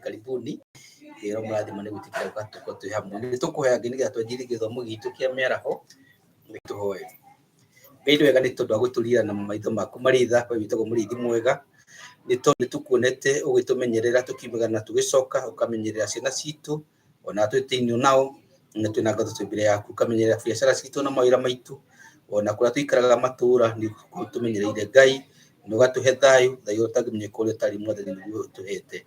Karibuni. Ĩro mũrathima nĩ gwĩtĩkĩra gũka tũkorwo twĩ hamwe. Nĩ tũkũhoya Ngai nĩgetha twanjĩrĩrie gĩthomo gitũ kĩa mĩaraho, nĩ tũhoe. Ngai nĩ wega nĩ tondũ wa gũtũrira na maitho maku marĩ tha, we wĩtagwo mũrĩithi mwega. Nĩ tondũ nĩ tũkuonete ũgĩtũmenyerera tũkiumagara na tũgĩcoka, ũkamenyerera ciana citũ ona twĩtainwo nao, na twĩna ngatho twĩ mbere yaku, ũkamenyerera biacara citũ na mawĩra maitũ, ona kũrĩa tũikaraga matũra nĩ ũtũmenyereire Ngai, na ũgatũhe thayũ, thayũ ũrĩa ũtangĩmenyeka ũrĩa ũtarĩ Mwathani nĩguo ũtũhete.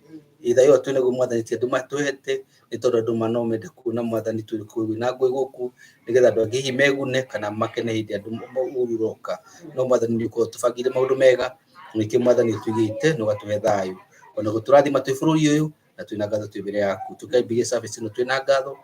Ĩ thayũ ũrĩa twĩnaguo Mwathani ti andũ matũhete, nĩ tondũ andũ no mende kuona Mwathani twĩ na ngũĩ gũkũ, nĩgetha andũ angĩ hihi megune kana makene hĩndĩ andũ ũru ũroka. No Mwathani nĩ ũkoragwo ũtũbangĩire maũndũ mega, nĩkĩo Mwathani ũtũigĩte na ũgatũhe thayũ. Ona gũtũrathima twĩ bũrũri ũyũ, na twĩna ngatho twĩ mbere yaku. Tũkambĩrĩria service ĩno twĩna ngatho,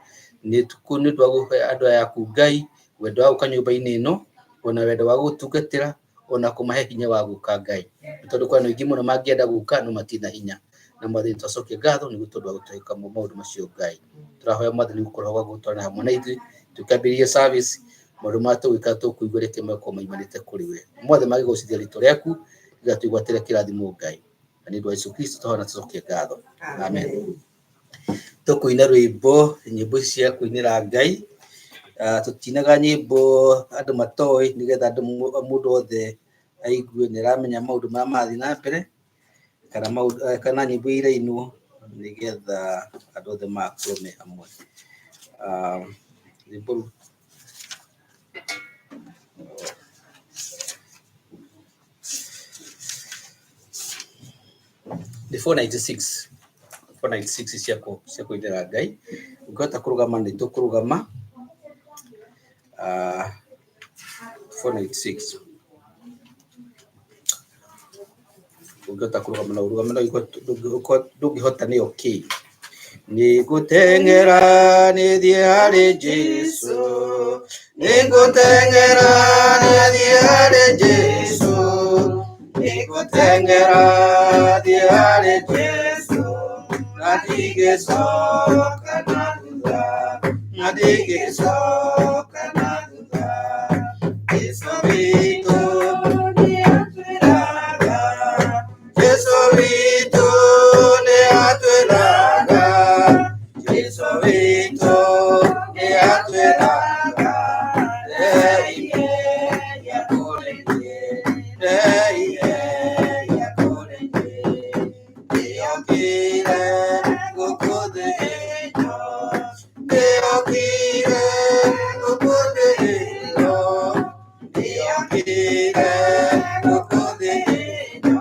nĩ ũndũ wa kũhe andũ aya aku Ngai, wendo wa gũka nyũmba-inĩ ĩno, ona wendo wa gũgũtungatĩra, ona kũmahe hinya wa gũka Ngai. Nĩ tondũ kwĩ andũ aingĩ mũno mangĩenda gũka no matirĩ na hinya. Na Mwathani twacokia ngatho nĩ tondũ wa gũtũhe maũndũ macio Ngai. Tũrahoya Mwathani gũkorwo gwa gũtwarana hamwe na ithuĩ, tũkĩambĩrĩria service, maũndũ marĩa tũgwĩka tũkũigua reke makorwo maumanĩte kũrĩ we. Mothe mangĩgocithia rĩtwa rĩaku, nĩgetha twĩgwatĩre kĩrathimo Ngai. Na nĩ ũndũ wa Yesu Kristo tũhoya na tũcokie ngatho. Amen. Tũkũina rwĩmbo, nyĩmbo ici cia kũinĩra Ngai. Tũtinaga nyĩmbo andũ matoĩ nĩgetha andũ mũndũ wothe aigue nĩ aramenya maũndũ marĩa marathiĩ na mbere kana maũndũ, kana nyĩmbo iria irainwo nĩgetha andũ othe magakorwo me hamwe. Rwĩmbo rũu nĩ 496 496 cia cia kũinĩra Ngai. Ũngĩhota kũrũgama nĩ tũkũrũgama. 496 ũngĩhota kũrũgama no ũrũgame no ndũngĩhota nĩ okay. Nĩngũteng'era nĩthiĩ harĩ Jesũ, nĩngũteng'era nĩthiĩ harĩ Jesũ, nĩngũteng'era thiĩ harĩ Jesũ, na ndigĩcoka na thutha, na ndigĩcoka na thutha. Jesũ witũ nĩatwĩraga, Jesũ witũ nĩatwĩraga, Jesũ witũ nĩatwĩraga, ndeithia kũrĩ niĩ, ndeithia kũrĩ niĩ, nĩokire gũkũ thĩ ĩno, nĩokire gũkũ thĩ ĩno, nĩokire gũkũ thĩ ĩno,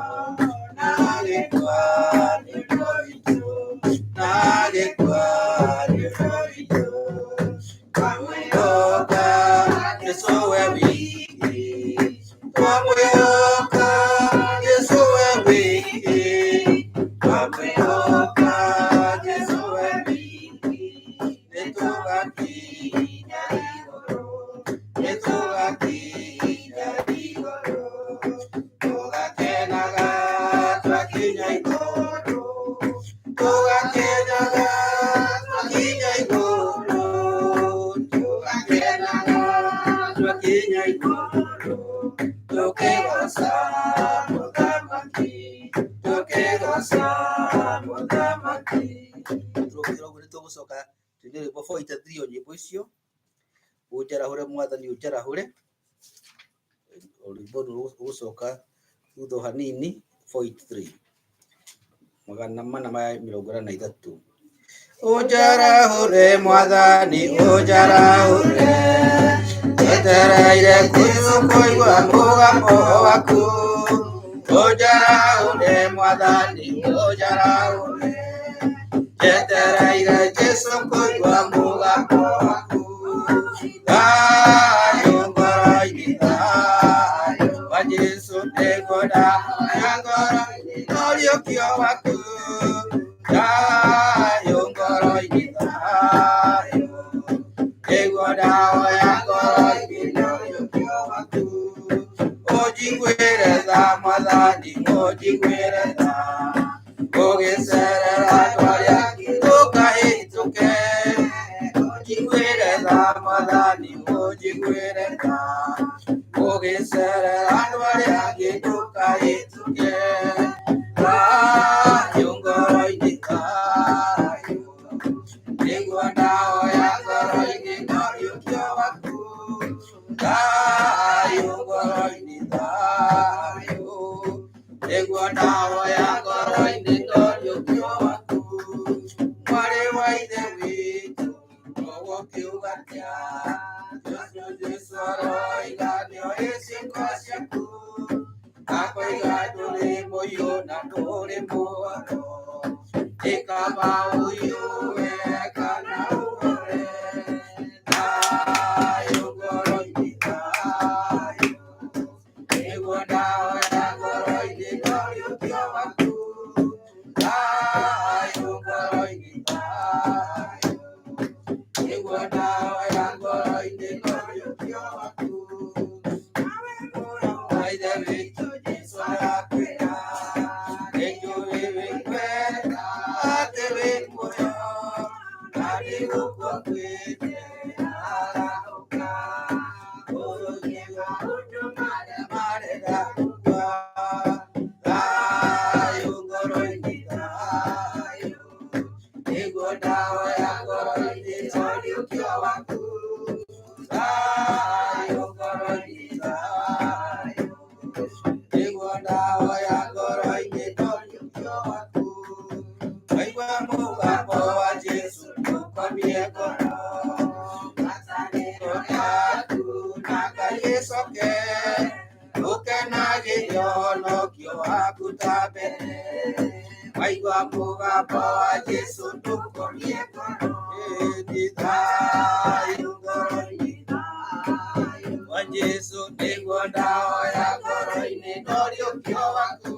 na agĩkua nĩ ũndũ witũ, na agĩkua nĩ ũndũ witũ. Twamwĩhoka Jesũ we wiki, twamwĩhoka Jesũ we wiki, twamwĩhoka Jesũ we wiki, nĩtũgakinya igũrũ, nĩtũgakinya igũrũ, tũgakenaga twakinya igũrũ, tũgakenaga twakinya igũrũ, tũgakenaga twakinya igũrũ, tũkĩgoca mũthamaki, tũkĩgoca mũthamaki. Tũkĩra ũguo nĩtũgũcoka tũine rwĩmbo 483 o nyĩmbo icio, ũnjarahũre mwathani ũnjarahũre, rwĩmbo rũu rũgũcoka thutha o hanini 483 483. Ũnjarahũre mwathani ũnjarahũre, njetereire kũigua mũgambo waku. Ũnjarahũre mwathani ũnjarahũre, njetereire Jesũ kũigua mũgambo waku. Thayũ ngoro-inĩ thayũ wa Jesũ nĩngwenda ngoro-inĩ ũriũkio waku. Thayũ ngoro-inĩ thayũ nĩngwenda hoya ngoro-inĩ ũriũkio waku. Ũnjiguĩre tha mwathani ũnjiguĩre tha, ũgĩcerera andũ arĩa angĩ ndũkahĩtũke. Ũnjiguĩre tha mwathani ũnjiguĩre tha, ũgĩcerera andũ arĩa angĩ ndũkahĩtũke. Thayũ ngoro-inĩ thayũ Makoiga ndũrĩ mũiyũ na ndũrĩ mwaro. Ĩkaba ũiyũwe kana ũhore. Thayũ ngoro-inĩ thayũ. Nĩguo ndawa ya ngoro-inĩ ndũriũkio waku. Thayũ ngoro-inĩ thayũ. Nĩguo ndawa ya ngoro-inĩ ndũriũkio waku. Wa Ithe witũ Jesũ arakwĩra, nĩnjũĩ wĩ kwenda atĩ wĩ muoyo, na nĩgũkua kwĩte arahũka. Ũrũgie maũndũ marĩa marenda gũkua. Thayũ ngoro-inĩ thayũ. Nĩguo ndawa ya ngoro-inĩ ũriũkio waku. Thayũ ngoro-inĩ thayũ. Nĩguo ndawa ya ngoro-inĩ ũriũkio waku. Waigua mũgambo wa Jesũ ndũkomie ngoro. Ngwatanĩro yaku na Ngai ĩcoke. Ũkenagĩre ũhonokio waku ta mbere. Waigua mũgambo wa Jesũ ndũkomie ngoro. Ĩĩ thayũ ngoro-inĩ wa Jesũ nĩguo ndawa ya ngoro-inĩ ndũriũkio waku.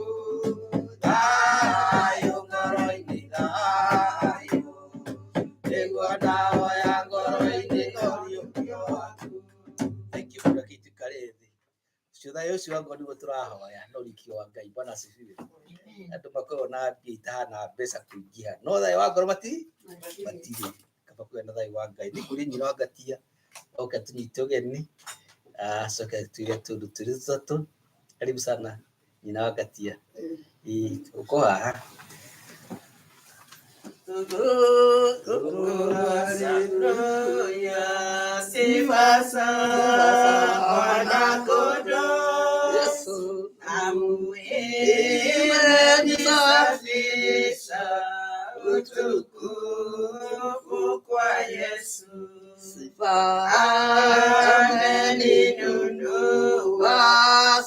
Thayũ ngoro-inĩ thayũ. Nĩguo ndawa ya ngoro-inĩ ndũriũkio waku. Thank you mũno kĩtuikare thĩ. Ũcio thayũ ũcio wa ngoro nĩguo tũrahoya no ũriũkio wa Ngai. Bwana asifiwe. Andũ makoragwo na mbia itahana mbeca kũingĩha no thayũ wa ngoro matirĩ. Kaba kũgĩa na thayũ wa Ngai. Nĩ ngũria nyina wa Ngatia oke atũnyite ũgeni acoke atwĩre tũndũ twĩrĩ tũtatũ. Karibu sana nyina wa Ngatia. Ĩĩ ũko haha. Haleluya, sifa za Mwana-Kondoo. Yesu. Damu imenisafisha, utukufu kwa Yesu. Sifa. Ameninunua,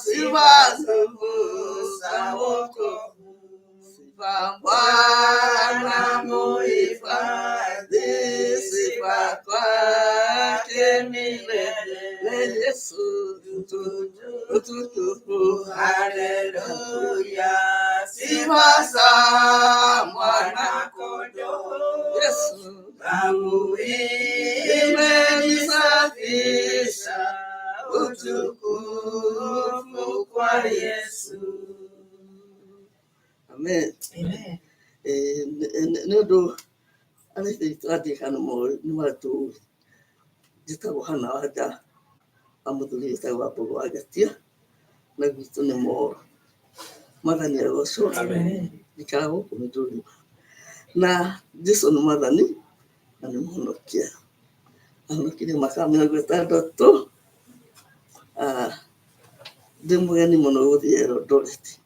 Sifa. za wokovu. Sifa Bwana Bwana muhifadhi, sifa kwake milele. Yesu utukufu. Haleluya, Sifa za Mwana-Kondoo. Yesu Damu imenisafisha, utukufu kwa Yesu. Amen. Nĩ ũndũ arĩa tũrathiĩ kana nĩ maratũĩ njĩtagwo Hana Wanja wa mũthuri wĩtagwo Wambũgũ wa Ngatia na gwitũ nĩ Moro. Mwathani agocwo. Njikaraga gũkũ Mĩtũrima na Jesũ nĩ mwathani na nĩ mũhonokia. Ahonokirie mwaka wa 60. Ndĩ mũgeni mũno gũthiĩ Eldoret.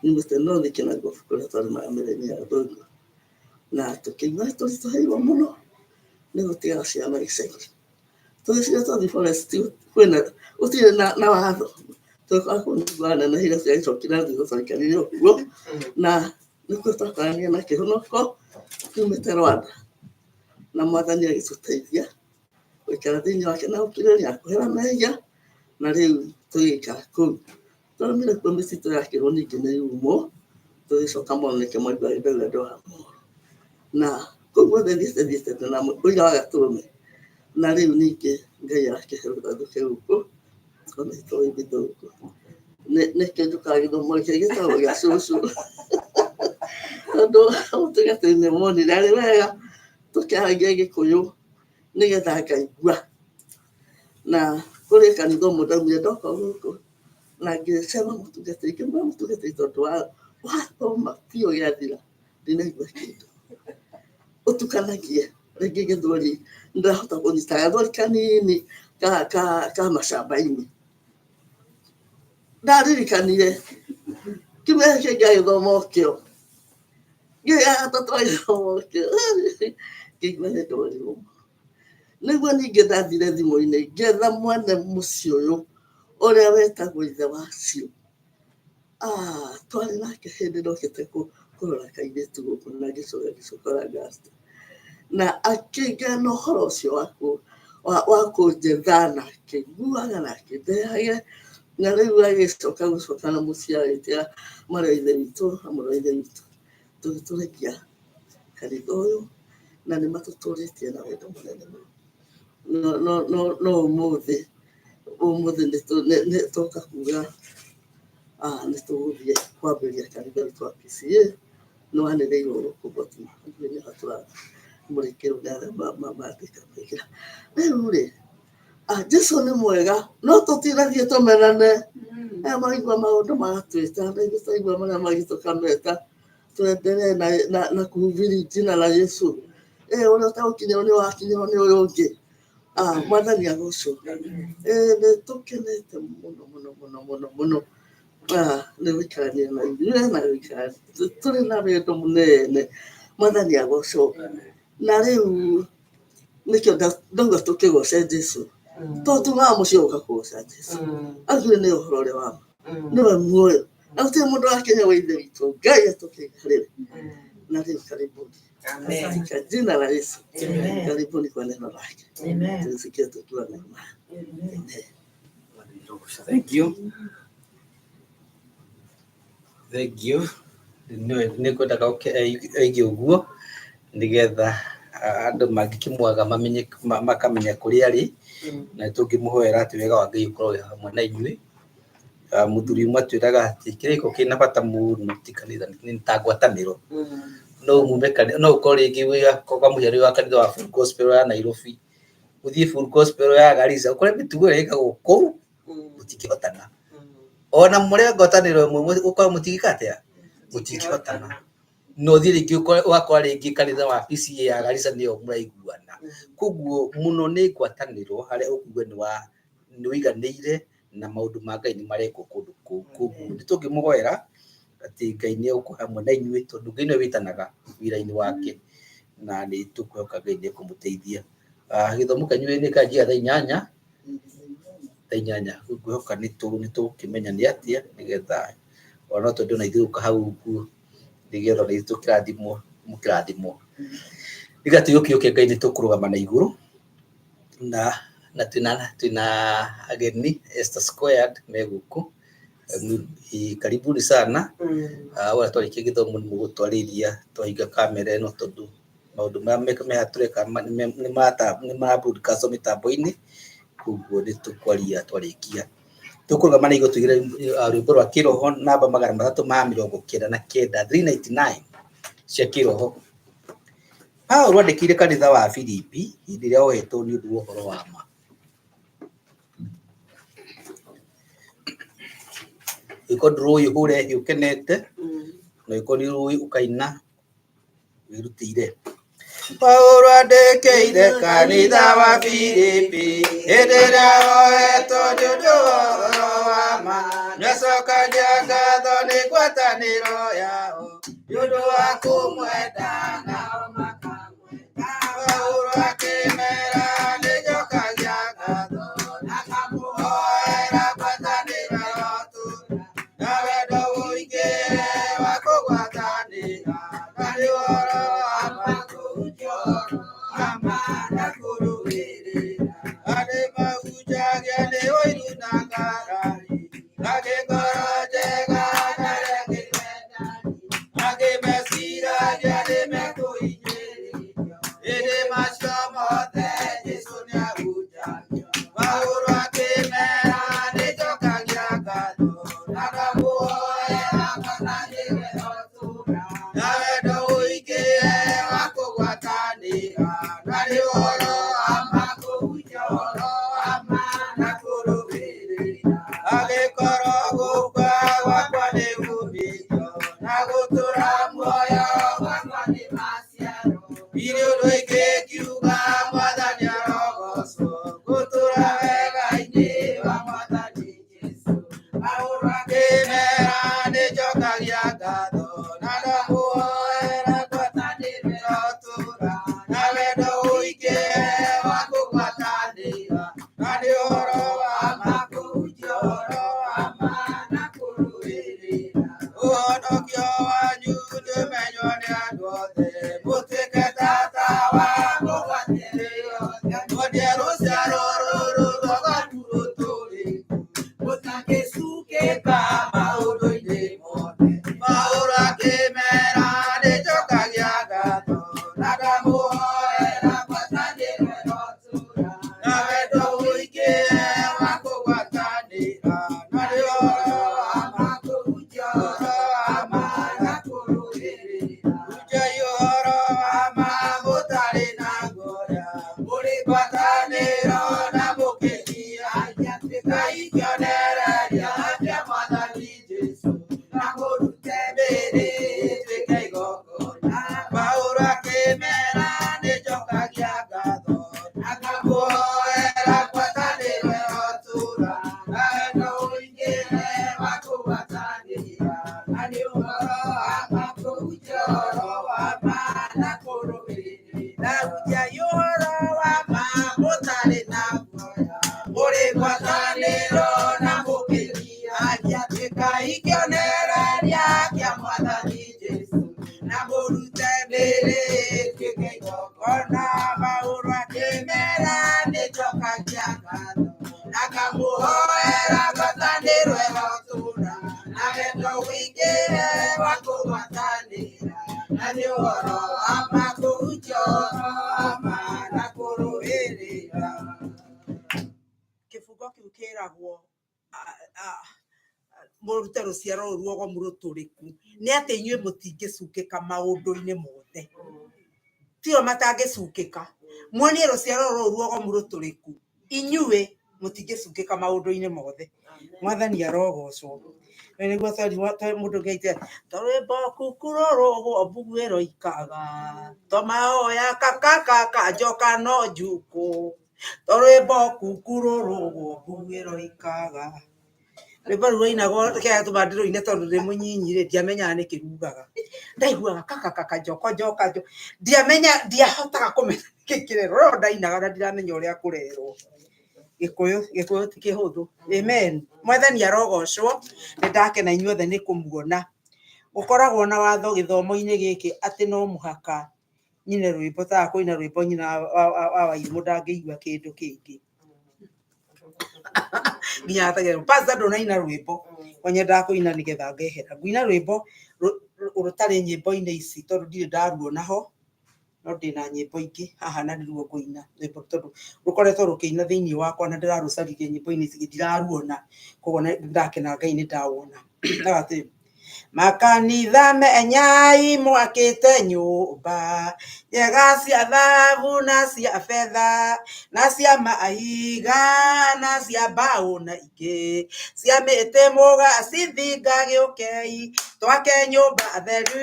Nyumĩte North Kinangop kũrĩa twarĩmaga mĩrĩmi ya thũngũ na tũkĩigua tũritũhĩirwo mũno nĩ gũtiga ciana icagi. Tũgĩciria twathiĩ forest kwĩna gũtirĩ na watho tũgĩkora kũu nĩguo anenehire ciagĩcokire thutha twaikarire ũguo na nĩkuo twakorania na kĩhonoko kiumĩte Rwanda na mwathani agĩtũteithia gũikara thĩinĩ wake na gũkirĩrĩria kũhera mehia na rĩu tũgĩikara kũu. Twarũmire kuo mĩtitũ yakĩrwo ningĩ nĩ yumo tũgĩcoka mũno nĩkĩo mwaigua ndauga andũ a Moro. Na kũu guothe thiĩte thiĩte na ũira wa Gatũrũme na rĩu ningĩ Ngai arakĩhe rũtha gũkũ ona itoĩ gĩthũngũ. Nĩkĩo njũkaga gĩthomo gĩkĩ gĩtagwo gĩa cũcũ tondũ mũtungatĩri nĩ monire arĩ wega tũkĩaragia Gĩkũyũ nĩgetha ngaigua. Na kũrĩ kanitha ũmwe ndaumire ndoka gũkũ na ngĩcema mũtungatĩri ngĩmwĩra mũtungatĩri tondũ wathoma biũ gĩathira ndinaigua kĩndũ. Ũtukanagie rĩngĩ gĩthweri nĩndahota kũnyita gathweri kanini ka macamba-inĩ. Ndaririkanire kiumia gĩkĩ ngĩgĩthoma kĩo gĩa gatatũ agĩthoma kĩo ngĩigua nĩ ndwarirwo. Nĩguo ningĩ ndathire thimũ-inĩ ngĩetha mwene mũciĩ ũyũ ũrĩa wetagwo ithe wa cio. Twarĩ nake hĩndĩ ndokĩte kũrora kairĩtu gũkũ na ngĩcoka ngĩcoka Lancaster na akĩgĩa na ũhoro ũcio wa kũnjetha na akĩnguaga na akĩndehage na rĩu agĩcoka gũcoka na mũciĩ agĩtiga mwarĩ wa ithe witũ na mũrũ wa ithe witũ tũgĩtũrĩkia kanitha ũyũ na nĩ matũtũrĩtie na wendo mũnene mũno. No no no no ũmũthĩ ũmũthĩ nĩ tũka kuga nĩ tũgũthiĩ kwambĩrĩria kanitha witũ wa PCEA nĩ wanĩrĩirwo gũkũ Botuma hakuhĩ nĩho tũramũrĩkĩrwo nĩ arĩa mandĩka maingĩra. Rĩu rĩ, Jesu nĩ mwega no tũtinathiĩ tũmenane. Aya maraigua maũndũ magatwĩta na ithuĩ twaigua marĩa mangĩ tũkameta tuendelee na kuhubiri jina la Yesu. Ũrĩa ũtagũkinyĩrwo nĩ wakinyĩrwo nĩ ũyũ ũngĩ. Mwathani agocwo. Nĩ tũkenete mũno mũno mũno mũno mũno nĩ gũikarania na ithuĩ na gũikara tũrĩ na wendo mũnene. Mwathani agocwo. Na rĩu nĩkĩo ndauga tũkĩgoce Jesu tondũ tumaga mũciĩ gũka kũgoca Jesu. Aguo nĩ ũhoro ũrĩa wa ma nĩwe muoyo na gũtirĩ mũndũ wakinya wa ithe witũ Ngai atũkĩiga harĩ we. Na rĩu karibuni katika jina la Yesu, karibuni kwa neno lake, tulisikia tukiwa na imani. Amen. Thank you. Thank you. Nĩ ngwendaga oige ũguo nĩgetha andũ mangĩkĩmwaga mamenye makamenya kũrĩa arĩ na tũngĩmũhoera atĩ wega wa Ngai ũkorwo wĩ hamwe na inyuĩ. Mũthuri ũmwe atwĩraga atĩ kĩrĩko kĩna bata mũno ti kanitha nĩ ta ngwatanĩro. No mume kanitha no ũkorwo rĩngĩ wĩ kwa mũhiano wĩ wa kanitha wa Full Gospel ya Nairobi ũthiĩ Full Gospel ya Garissa ũkore mĩtugo ĩrĩa ĩkagwo kũu mũtingĩhotana. Ona mũrĩ a ngwatanĩro ĩmwe ũkorwo mũtingĩka atĩa mũtingĩhotana. No ũthiĩ rĩngĩ ũgakora rĩngĩ kanitha wa PCEA ya Garissa nĩyo mũraiguana. Koguo mũno nĩ ngwatanĩro harĩa ũkuga nĩ wa nĩ ũiganĩire na maũndũ ma Ngai nĩ marekwo kũndũ kũu. Koguo nĩ tũngĩmũhoera atĩ Ngai nĩ egũkorwo hamwe na inyuĩ tondũ Ngai nĩwe wĩtanaga wĩra-inĩ wake na nĩ tũkwĩhoka Ngai nĩ ekũmũteithia. Gĩthomo kĩanyu nĩ kĩanjia thaa inyanya thaa inyanya ngwĩhoka nĩ tũgũkĩmenya nĩ atĩa nĩgetha ona no twende ona ithuĩ gũka hau ũguo nĩgetha ona ithuĩ tũkĩrathimwo mũkĩrathimwo. Nĩgetha tũiyũkĩũke Ngai nĩ tũkũrũgama na igũrũ na twĩna ageni Esther Squared me gũkũ. Karibuni sana. Ũrĩa twarĩkia gĩthomo nĩ mũgũtwarĩria twahinga kamera ĩno tondũ maũndũ marĩa meha tũreka nĩ mara broadcast mĩtambo-inĩ koguo nĩ tũkwaria twarĩkia. Tũkũrũgama na igũrũ tũigĩre rwĩmbo rwa kĩroho namba 399 399 cia kĩroho. Paulo andĩkĩire kanitha wa Filipi hĩndĩ ĩrĩa ohetwo nĩ ũndũ wa ũhoro wa ma. Ũngĩkorwo ndũrũĩ ũhũre hĩ ũkenete na ũngĩkorwo nĩ ũrũĩ ũkaina wĩrutĩire. Paulo andĩkĩire kanitha wa Filipi hĩndĩ ĩrĩa ohetwo nĩ ũndũ wa ũhoro wa ma nĩacokagia ngatho nĩ ngwatanĩro yao nĩ ũndũ wa kũmwenda nao makamwenda. Paulo akĩmera nĩnjokagia ngatho na ngamũhoera ngwatanĩro ĩrotũũra na wendo ũingĩ wa kũgwatanĩra na nĩ ũhoro wa ma kũhunjia ũhoro wa ma na kũrũĩrĩra arĩ mahunjagia nĩ ũiru na ngarari angĩ ngoro njega na arĩa angĩ wendani angĩ meciragia nĩ mekũhinyĩrĩrio ĩndĩ macio mothe Jesũ nĩahunjagia. Paulo akĩmera nĩnjokagia ngatho na ngamũhoera ngwatanĩro ĩrotũũra na wendo ũingĩ wa kũgwatanĩra na nĩ ũhoro wa ma kũhunjia ũhoro wa ma na kũrũĩrĩra agĩkorwo gũkua gwakwa nĩ uumithio na gũtũũra muoyo gwakwa nĩ maciaro irĩ ũndũ ingĩkiuga Mwathani arogocwo gũtũũra wega-inĩ wa Mwathani Jesũ. Paulo akĩmera nĩnjokagia ngatho na ngamũhoera ngwatanĩro ĩrotũũra na wendo ũingĩ wa kũgwatanĩra na nĩ ũhoro wa ma kũhunjia ũhoro wa ma na kũrũĩrĩra Mũtuĩke tata wa mũgwatĩrĩo, muonie rũciaro rũrũ rwaganu rũtũrĩku, mũtangĩcukĩka maũndũ-inĩ mothe. Paũlũ akĩmera nĩnjokagia ngatho, na ngamũhoera ngwatanĩro ĩrotũũra, na wendo mũingĩ wa kũgwatanĩra, na nĩ ũhoro wa ma kũhunjia ũhoro wa ma na kũrũĩrĩra. Hunjiai ũhoro wa ma mũtarĩ na guoya, mũrĩ ngwatanĩro na mũkĩnyihagia, tuĩkai kĩonereria kĩa Mwathani Jesũ, na mũrute mĩĩrĩ ĩtuĩke igongona. Paũlũ akĩmera nĩnjokagia ngatho, na ngamũhoera ngwatanĩro ĩrotũũra, na wendo mũingĩ wa kũgwatanĩra, na nĩ ũhoro wa ma kũhunjia ũhoro wa ma na kũrũmĩrĩra. Hunjiai ũhoro wa ma mũtarĩ na guoya, mũrĩ ngwatanĩro na mũkĩnyihagia, tuĩkai kĩonereria kĩa Mwathani Jesũ, na mũrute mĩĩrĩ ĩtuĩke igongona. Paũlũ akĩmera nĩnjokagia ngatho, na ngamũhoera ngwatanĩro ĩrotũũra, na wendo mũingĩ wa kũgwatanĩra, na nĩ ũhoro wa ma kũhunjia ũhoro wa ma na kũrũĩrĩra. Kĩbungo kĩu kĩragwo mũrute rũciaro rũrũ rwogomu rũtũrĩku nĩ atĩ inyuĩ mũtingĩcukĩka maũndũ-inĩ mothe, tio matangĩcukĩka. Muonie rũciaro rũrũ rwogomu rũtũrĩku, inyuĩ mũtingĩcukĩka maũndũ-inĩ mothe. Mwathani arogocwo. Nĩ nĩguo twerirwo mũndũ ngĩaite torwĩmbo kukurũrũgwo mbugu ĩroikaga tomahoya kakakaka njoka no njukũ, torwĩmbo kukurũrũgwo mbugu ĩroikaga. Rwĩmbo rũu rwainagwo kĩrĩa ndĩrũine tondũ ndĩ mũnyinyi rĩ, ndiamenyaga nĩkĩ rugaga. Ndaiguaga kakakaka njoko njoka njo, ndiamenya, ndiahotaga kũmenya nĩkĩ kĩrerwo, no ndainaga na ndiramenya ũrĩa kũrerwo. Gĩkũyũ, gĩkũyũ ti kĩhũthũ. Amen. Mwathani arogocwo, nĩ ndakena inyuothe nĩ kũmuona. Gũkoragwo na watho gĩthomo-inĩ gĩkĩ atĩ no mũhaka nyine rwĩmbo, taga kũina rwĩmbo nyina wa Wairimũ ndangĩigua kĩndũ kĩngĩ. Nginya atagĩrwo pastor ndũnaina rwĩmbo, ko nyendaga kũina nĩgetha ngehera. Nguina rwĩmbo rũtarĩ nyĩmbo-inĩ ici tondũ ndirĩ ndaruona ho, no ndĩna nyĩmbo ingĩ haha na nĩruo ngũina rwĩmbo tondũ rũkoretwo rũkĩina thĩinĩ wakwa na ndĩrarũcaririe nyĩmbo-inĩ ici ndiraruona, koguo nĩ ndakena Ngai nĩ ndawona. Atĩ makanitha menyai mwakĩte nyũmba njega cia thahabu na cia betha na cia mahiga na cia mbaũ na ingĩ cia mĩtĩ mũgacithinga, gĩũkei twake nyũmba theru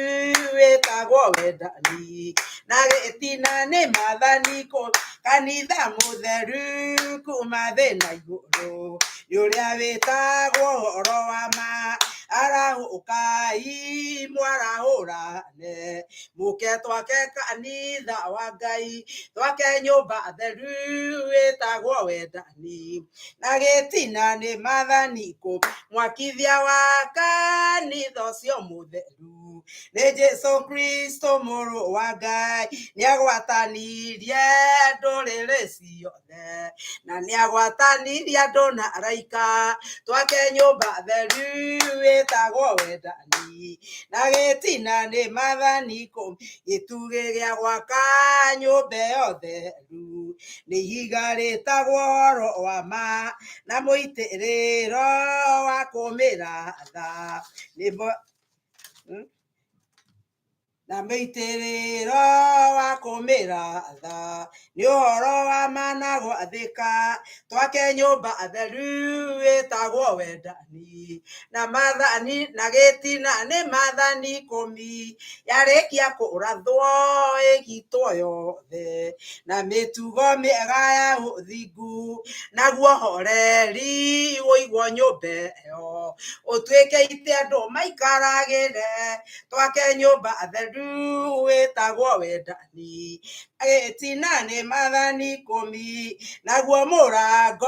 ĩtagwo wendani, na gĩtina nĩ Mwathani kanitha mũtheru kuma thĩ na igũrũ, nĩ ũrĩa wĩtagwo ũhoro wa ma. Arahũkai mwarahũrane, mũke twake kanitha wa Ngai, twake nyũmba theru ĩtagwo wendani, na gĩtina nĩ Mwathani mwakithia wa kanitha ũcio mũtheru nĩ Jesũ Kristo mũrũ wa Ngai, nĩagwatanirie ndũrĩrĩ ciothe, na nĩagwatanirie andũ na araika, twake nyũmba theru ĩtagwo wendani, na gĩtina nĩ Mwathani gĩtugĩ gĩa gwaka nyũmba ĩyo theru nĩ ihiga rĩtagwo ũhoro wa ma, na mũitĩrĩro wa kũmĩratha na mũitĩrĩro wa kũmĩratha nĩ ũhoro wa ma na gwathĩka, twake nyũmba theru ĩtagwo wendani, na Maathani na gĩtina nĩ Maathani ikũmi, yarĩkia kũrathwo ĩgitwo yothe, na mĩtugo mĩega ya ũthingu, naguo horeri ũigwo nyũmba ĩyo, ũtuĩke itĩ andũ maikaragĩre, twake nyũmba theru ĩtagwo wendani, Wendani. Gĩtina nĩ maathani ikũmi, naguo mũrango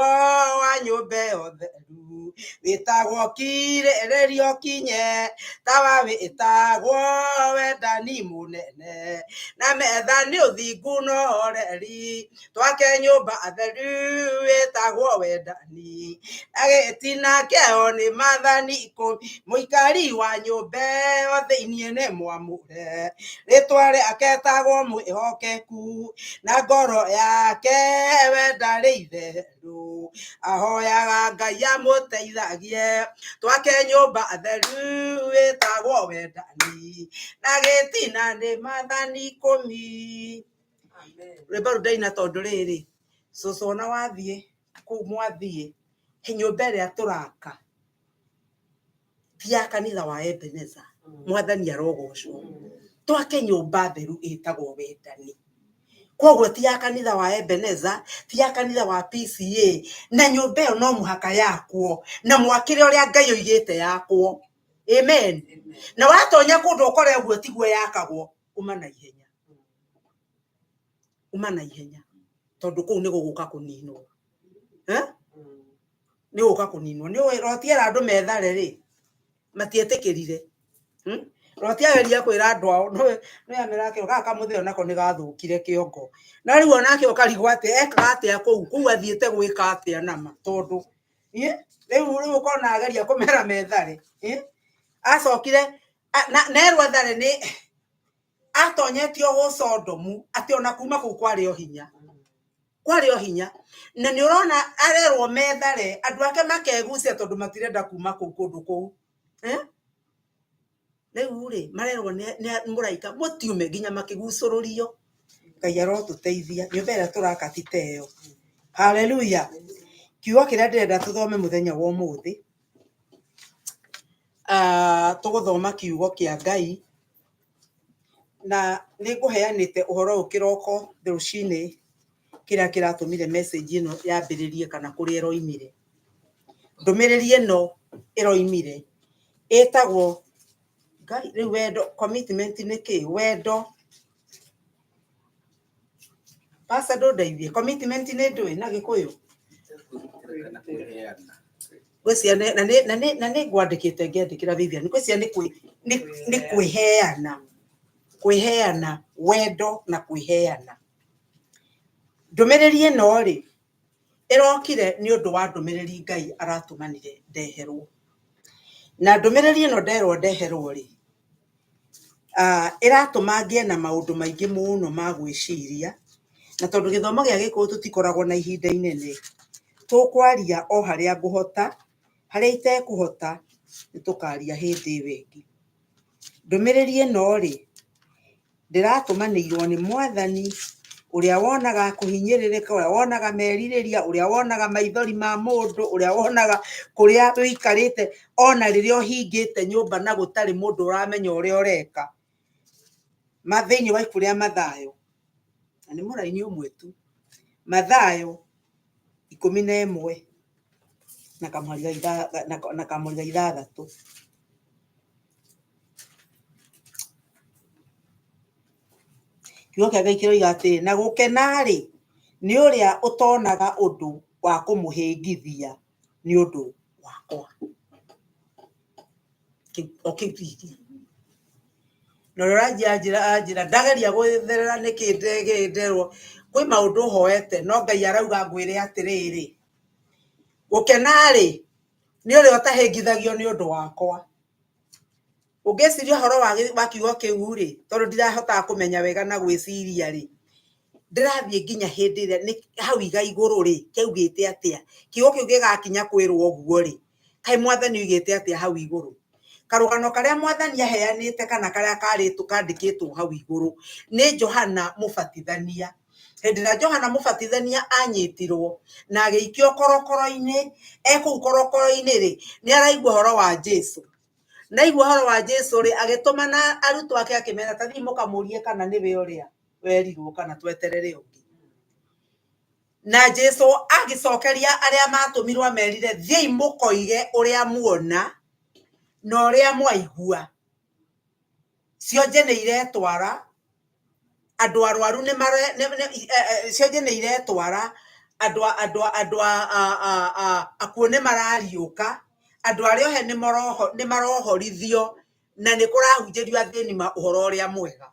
wa nyũmba ĩyo theru wĩtagwo kirĩrĩrio kinye, tawa wĩtagwo wendani mũnene, na metha nĩ ũthingu na ũhoreri, twake nyũmba theru ĩtagwo wendani. Na gĩtina kĩayo nĩ maathani ikũmi, mũikari wa nyũmba ĩyo thĩiniĩ nĩ mwamũre, rĩtwa rĩake etagwo mwĩhokeku, na ngoro yake we ndarĩ itherũ, ahoyaga Ngai amũteithagie, twake nyũmba theru ĩtagwo wendani, na gĩtina nĩ maathani ikũmi. Rwĩmbo rũu ndaina tondũ rĩrĩ, cũcũ ona wathiĩ kũu mwathiĩ, nyũmba ĩrĩa tũraka ti ya kanitha wa Ebeneza, mwathani arogocwo. Twake nyũmba theru ĩtagwo wendani. Koguo ti ya kanitha wa Ebeneza, ti ya kanitha wa PCA, na nyũmba ĩyo no mũhaka yakwo, na mwakĩre ũrĩa Ngai oigĩte yakwo. Amen. Na watonya kũndũ ũkore ũguo tiguo yakagwo, uma na ihenya. Uma na ihenya. Tondũ kũu nĩ gũgũka kũninwo. Eh? Nĩ gũka kũninwo. Nĩ ũĩ Loti era andũ methare rĩ, matietĩkĩrire. Loti ageria kwĩra andũ ao, nĩ amera kĩo gaka kamũthĩ onako nĩ gathũkire kĩongo. Na rĩu onake ũkarigwo atĩ ekaga atĩa kũu, kũu athiĩte gwĩka atĩa nama tondũ rĩu rĩu ũkona ageria kũmera methare. Acokire na erwo ethare nĩ atonyetio gũ Sodomu atĩ ona kuma kũu kwarĩ o hinya. Kwarĩ o hinya. Na nĩ ũrona arerwo methare, andũ ake makegucia tondũ matirenda kuma kũu kũndũ kũu. Rĩu rĩ, marerwo nĩ mũraika mũtiume nginya makĩgucũrũrio. Ngai arotũteithia, nyũmba ĩrĩa tũraka ti ta ĩyo. Hallelujah. Kiugo kĩrĩa ndĩrenda tũthome mũthenya wa ũmũthĩ, tũgũthoma kiugo kĩa Ngai, na nĩ ngũheanĩte ũhoro ũyũ kĩroko rũcinĩ, kĩrĩa kĩratũmire message ĩno yambĩrĩrie kana kũrĩa ĩroimire. Ndũmĩrĩri ĩno ĩroimire ĩtagwo Ngai rĩu wendo commitment nĩ kĩ? Wendo Pastor ndũndeithie, commitment nĩ ndũĩ na Gĩkũyũ? Ngwĩciria na nĩ ngwandĩkĩte ngĩandĩkĩra Vivian, ngwĩciria nĩ kwĩheana, kwĩheana, wendo na kwĩheana. Ndũmĩrĩri ĩno rĩ, ĩrokire nĩ ũndũ wa ndũmĩrĩri Ngai aratũmanire ndeherwo. Na ndũmĩrĩri ĩno nderwo ndeherwo rĩ, ĩratũma ngĩe na maũndũ maingĩ mũno ma gwĩciria, na tondũ gĩthomo gĩa Gĩkũyũ tũtikoragwo na ihinda inene, tũkwaria o harĩa ngũhota, harĩa itekũhota nĩ tũkaria hĩndĩ ĩyo ĩngĩ. Ndũmĩrĩri ĩno rĩ, ndĩratũmanĩirwo nĩ mwathani ũrĩa wonaga kũhinyĩrĩrĩka, ũrĩa wonaga merirĩria, ũrĩa wonaga maithori ma mũndũ, ũrĩa wonaga kũrĩa ũikarĩte ona rĩrĩa ũhingĩte nyũmba na gũtarĩ mũndũ ũramenya ũrĩa ũreka. Thĩinĩ wa ibuku rĩa Mathayo, na nĩ mũraini ũmwe tu, Mathayo 11 na kamũhari ga ithathatũ. Kiugo kĩa Ngai kĩroiga atĩrĩ, na gũkena-rĩ, nĩ ũrĩa ũtonaga ũndũ wa kũmũhĩngithia nĩ ũndũ wakwa. O kĩu wiki. Na ũrĩa ũranjia anjĩra anjĩra ndageria gwĩtherera nĩkĩ nderwo kwĩ maũndũ hoete no Ngai arauga ngwĩre atĩrĩrĩ, gũkena-rĩ, nĩ ũrĩa ũtahĩngithagio nĩ ũndũ wakwa. Ũngĩciria ũhoro wa kiugo kĩu rĩ, tondũ ndirahotaga kũmenya wega na gwĩciria rĩ, ndĩrathiĩ nginya hĩndĩ ĩrĩa nĩ hau iga igũrũ rĩ, kĩaugĩte atĩa? Kiugo kĩu gĩgakinya kwĩrwo ũguo rĩ, kaĩ mwathani oigĩte atĩa hau igũrũ? Karũgano karĩa mwathani aheanĩte kana karĩa karĩtwo kandĩkĩtwo hau igũrũ nĩ Johana Mũbatithania. Hĩndĩ ĩrĩa Johana Mũbatithania anyitirwo na agĩikio korokoro-inĩ, e kũu korokoro-inĩ rĩ, nĩ araigua ũhoro wa Jesu. Na aigua ũhoro wa Jesu rĩ, agĩtũmana arutwo ake akĩmera, ta thiĩ mũkamũrie kana nĩwe ũrĩa werirwo kana tweterere ũngĩ. Na Jesu agĩcokeria arĩa matũmirwo amerire, thiĩi mũkoige ũrĩa muona na ũrĩa mwaigua. Cionje nĩ iretwara, Andũ arwaru nĩ mare cionje nĩ iretwara, andũ andũ andũ akuũ nĩ marariũka, andũ arĩa ohe nĩ marohorithio, na nĩ kũrahunjĩrio athĩni ũhoro ũrĩa mwega.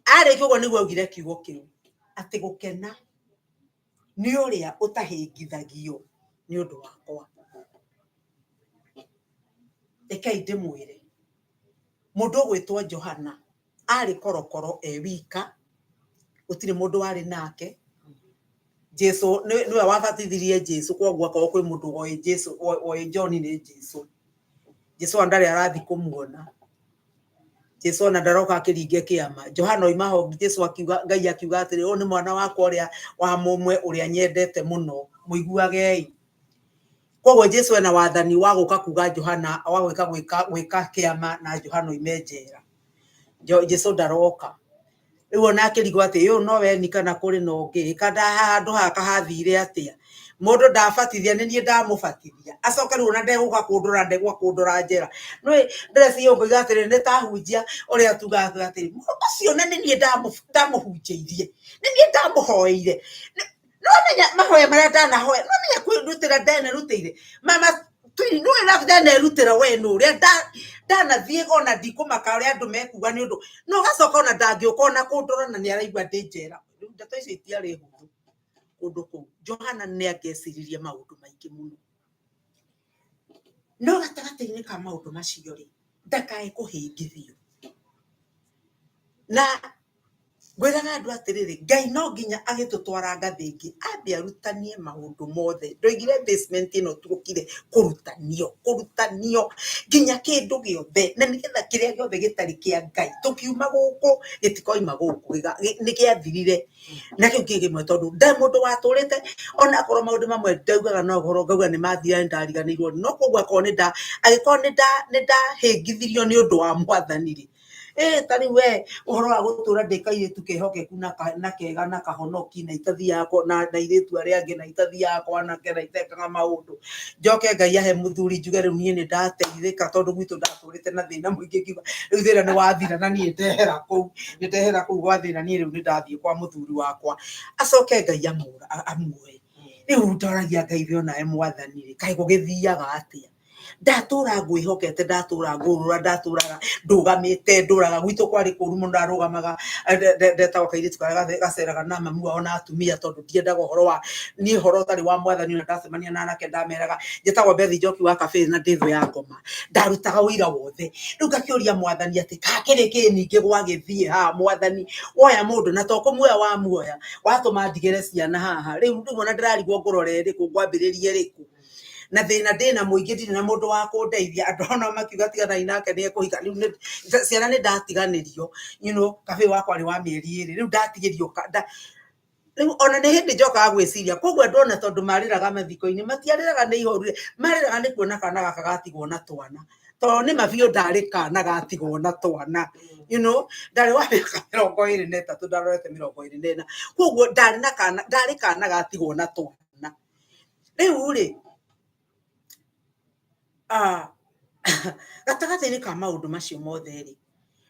Arĩkia ũguo nĩguo augire kiugo kĩu atĩ gũkena nĩ ũrĩa ũtahĩngithagio nĩ ũndũ wakwa. Rekei ndĩmwĩre, mũndũ ũgwĩtwo Johana arĩ korokoro e wika, gũtirĩ mũndũ warĩ nake. Jesu nĩwe wabatithirie Jesu, koguo akorwo kwĩ mũndũ woĩ Jesu, woĩ John nĩ Jesu. Jesu ona ndarĩ arathiĩ kũmuona, Jesu ona ndaroka akĩringe kĩama. Johana oima ho, Jesu akiuga, Ngai akiuga atĩrĩ, ũyũ nĩ mwana wakwa ũrĩa wa mũmwe ũrĩa nyendete mũno, mũiguagei. Koguo Jesu ena wathani wa gũka kuga Johana, wa gwĩka gwĩka gwĩka kĩama na Johana oime njera. Jesu ndaroka. Rĩu ona akĩrigwo atĩ ũyũ nowe ni kana kũrĩ na ũngĩ, kana handũ haka hathire atĩa, mũndũ ndabatithia nĩ niĩ ndamũbatithia, acoke rĩu ona ndegũka kũndora, ndegũka kũndora njera. Nĩũĩ ndĩreciria ngoiga atĩrĩrĩ, nĩ ta hunjia ũrĩa tugaga atĩrĩ, mũndũ ũcio na nĩ niĩ ndamũhunjĩirie, nĩ niĩ ndamũhoeire, nĩwamenya mahoya marĩa ndanahoya, nĩwamenya kwĩrutĩra ndenerutĩire, mama nĩũĩ ũrĩa ndenerutĩra we nũ ũrĩa ndanathiĩ ona ndikũmaka ũrĩa andũ mekuga nĩ ũndũ, na ũgacoka ona ndangĩũka ona kũndora na nĩ araigua ndĩ njera. Rĩu ndeto icio itiarĩ hũthũ kũndũ kũu. Johana nĩ angĩeciririe maũndũ maingĩ mũno. No gatagatĩ-inĩ ka maũndũ macio rĩ, ndakae kũhĩngithio. Na ngwĩraga andũ atĩrĩrĩ, Ngai no nginya agĩtũtwara ngathĩ ĩngĩ, ambe arutanie maũndũ mothe. Ndoigire basement ĩno tuokire kũrutanio, kũrutanio nginya kĩndũ gĩothe, na nĩgetha kĩrĩa gĩothe gĩtarĩ kĩa Ngai, tũkiuma gũkũ, gĩtikoima gũkũ, nĩ gĩathirire. Na kĩu kĩ kĩmwe tondũ ndarĩ mũndũ watũrĩte, ona akorwo maũndũ mamwe ndaugaga no ũhoro ngauga nĩ mathira nĩ ndariganĩirwo, no koguo akorwo nĩ nda, angĩkorwo nĩ nda, nĩ ndahĩngithirio nĩ ũndũ wa Mwathani rĩ, ĩ ta rĩu we ũhoro wa gũtũra ndĩ kairĩtu kehokeku na kega na kahonoki na itathiaga na airĩtu arĩa angĩ na itathiaga kwa anake na itekaga maũndũ, njoke Ngai ahe mũthuri njuge rĩu niĩ nĩ ndateithĩka tondũ gwitũ ndatũrĩte na thĩna mũingĩ ngiuga rĩu thĩna nĩ wathira na niĩ ndehera kũu, nĩ ndehera kũu gwa thĩna niĩ rĩu nĩ ndathiĩ kwa mũthuri wakwa, acoke Ngai amuoe. Rĩu ndoragia Ngai we onawe Mwathani rĩ, kaĩ gũgĩthiaga atĩa? Ndatũra ngwĩhokete, ndatũra ngũrũra, ndatũraga ndũgamĩte, ndũraga gwitũ kwarĩ kũru mũno, ndarũgamaga ndetagwo kairĩtu karĩa gaceraga na mami wao na atumia tondũ ndiendaga ũhoro wa niĩ ũhoro ũtarĩ wa Mwathani, ona ndacemania na anake ndameraga njĩtagwo Bethi Njoki wa Kabĩrĩ na ndĩ thũ ya ngoma, ndarutaga ũira wothe. Rĩu ngakĩũria Mwathani atĩ kakĩrĩ kĩ ningĩ gwagĩthiĩ haha Mwathani, woya mũndũ na to kũmuoya wamuoya, watũma ndigĩre ciana haha, rĩu ona ndĩrarigwo ngũrore rĩkũ, ngwambĩrĩrie rĩkũ. Na thĩna ndĩna mũingĩ, ndirĩ na mũndũ wa kũndeithia, andũ ona makiuga tiganai nake nĩ ekũhika. Rĩu ciana nĩ ndatiganĩrio, you know, kabĩĩ wakwa arĩ wa mĩeri ĩrĩ, rĩu ndatigĩrio, rĩu ona nĩ hĩndĩ njokaga gwĩciria, koguo andũ ona tondũ marĩraga mathiko-inĩ, matiarĩraga nĩ ihoru, marĩraga nĩ kuona kana gaka gatigwo na twana, tondũ nĩ ma biũ ndarĩ kana gatigwo na twana, you know, ndarĩ wa mĩaka 23, ndarorete 24, koguo ndarĩ na kana, ndarĩ kana gatigwo na twana. Rĩu rĩ, gatagatĩ-inĩ ka maũndũ macio mothe rĩ,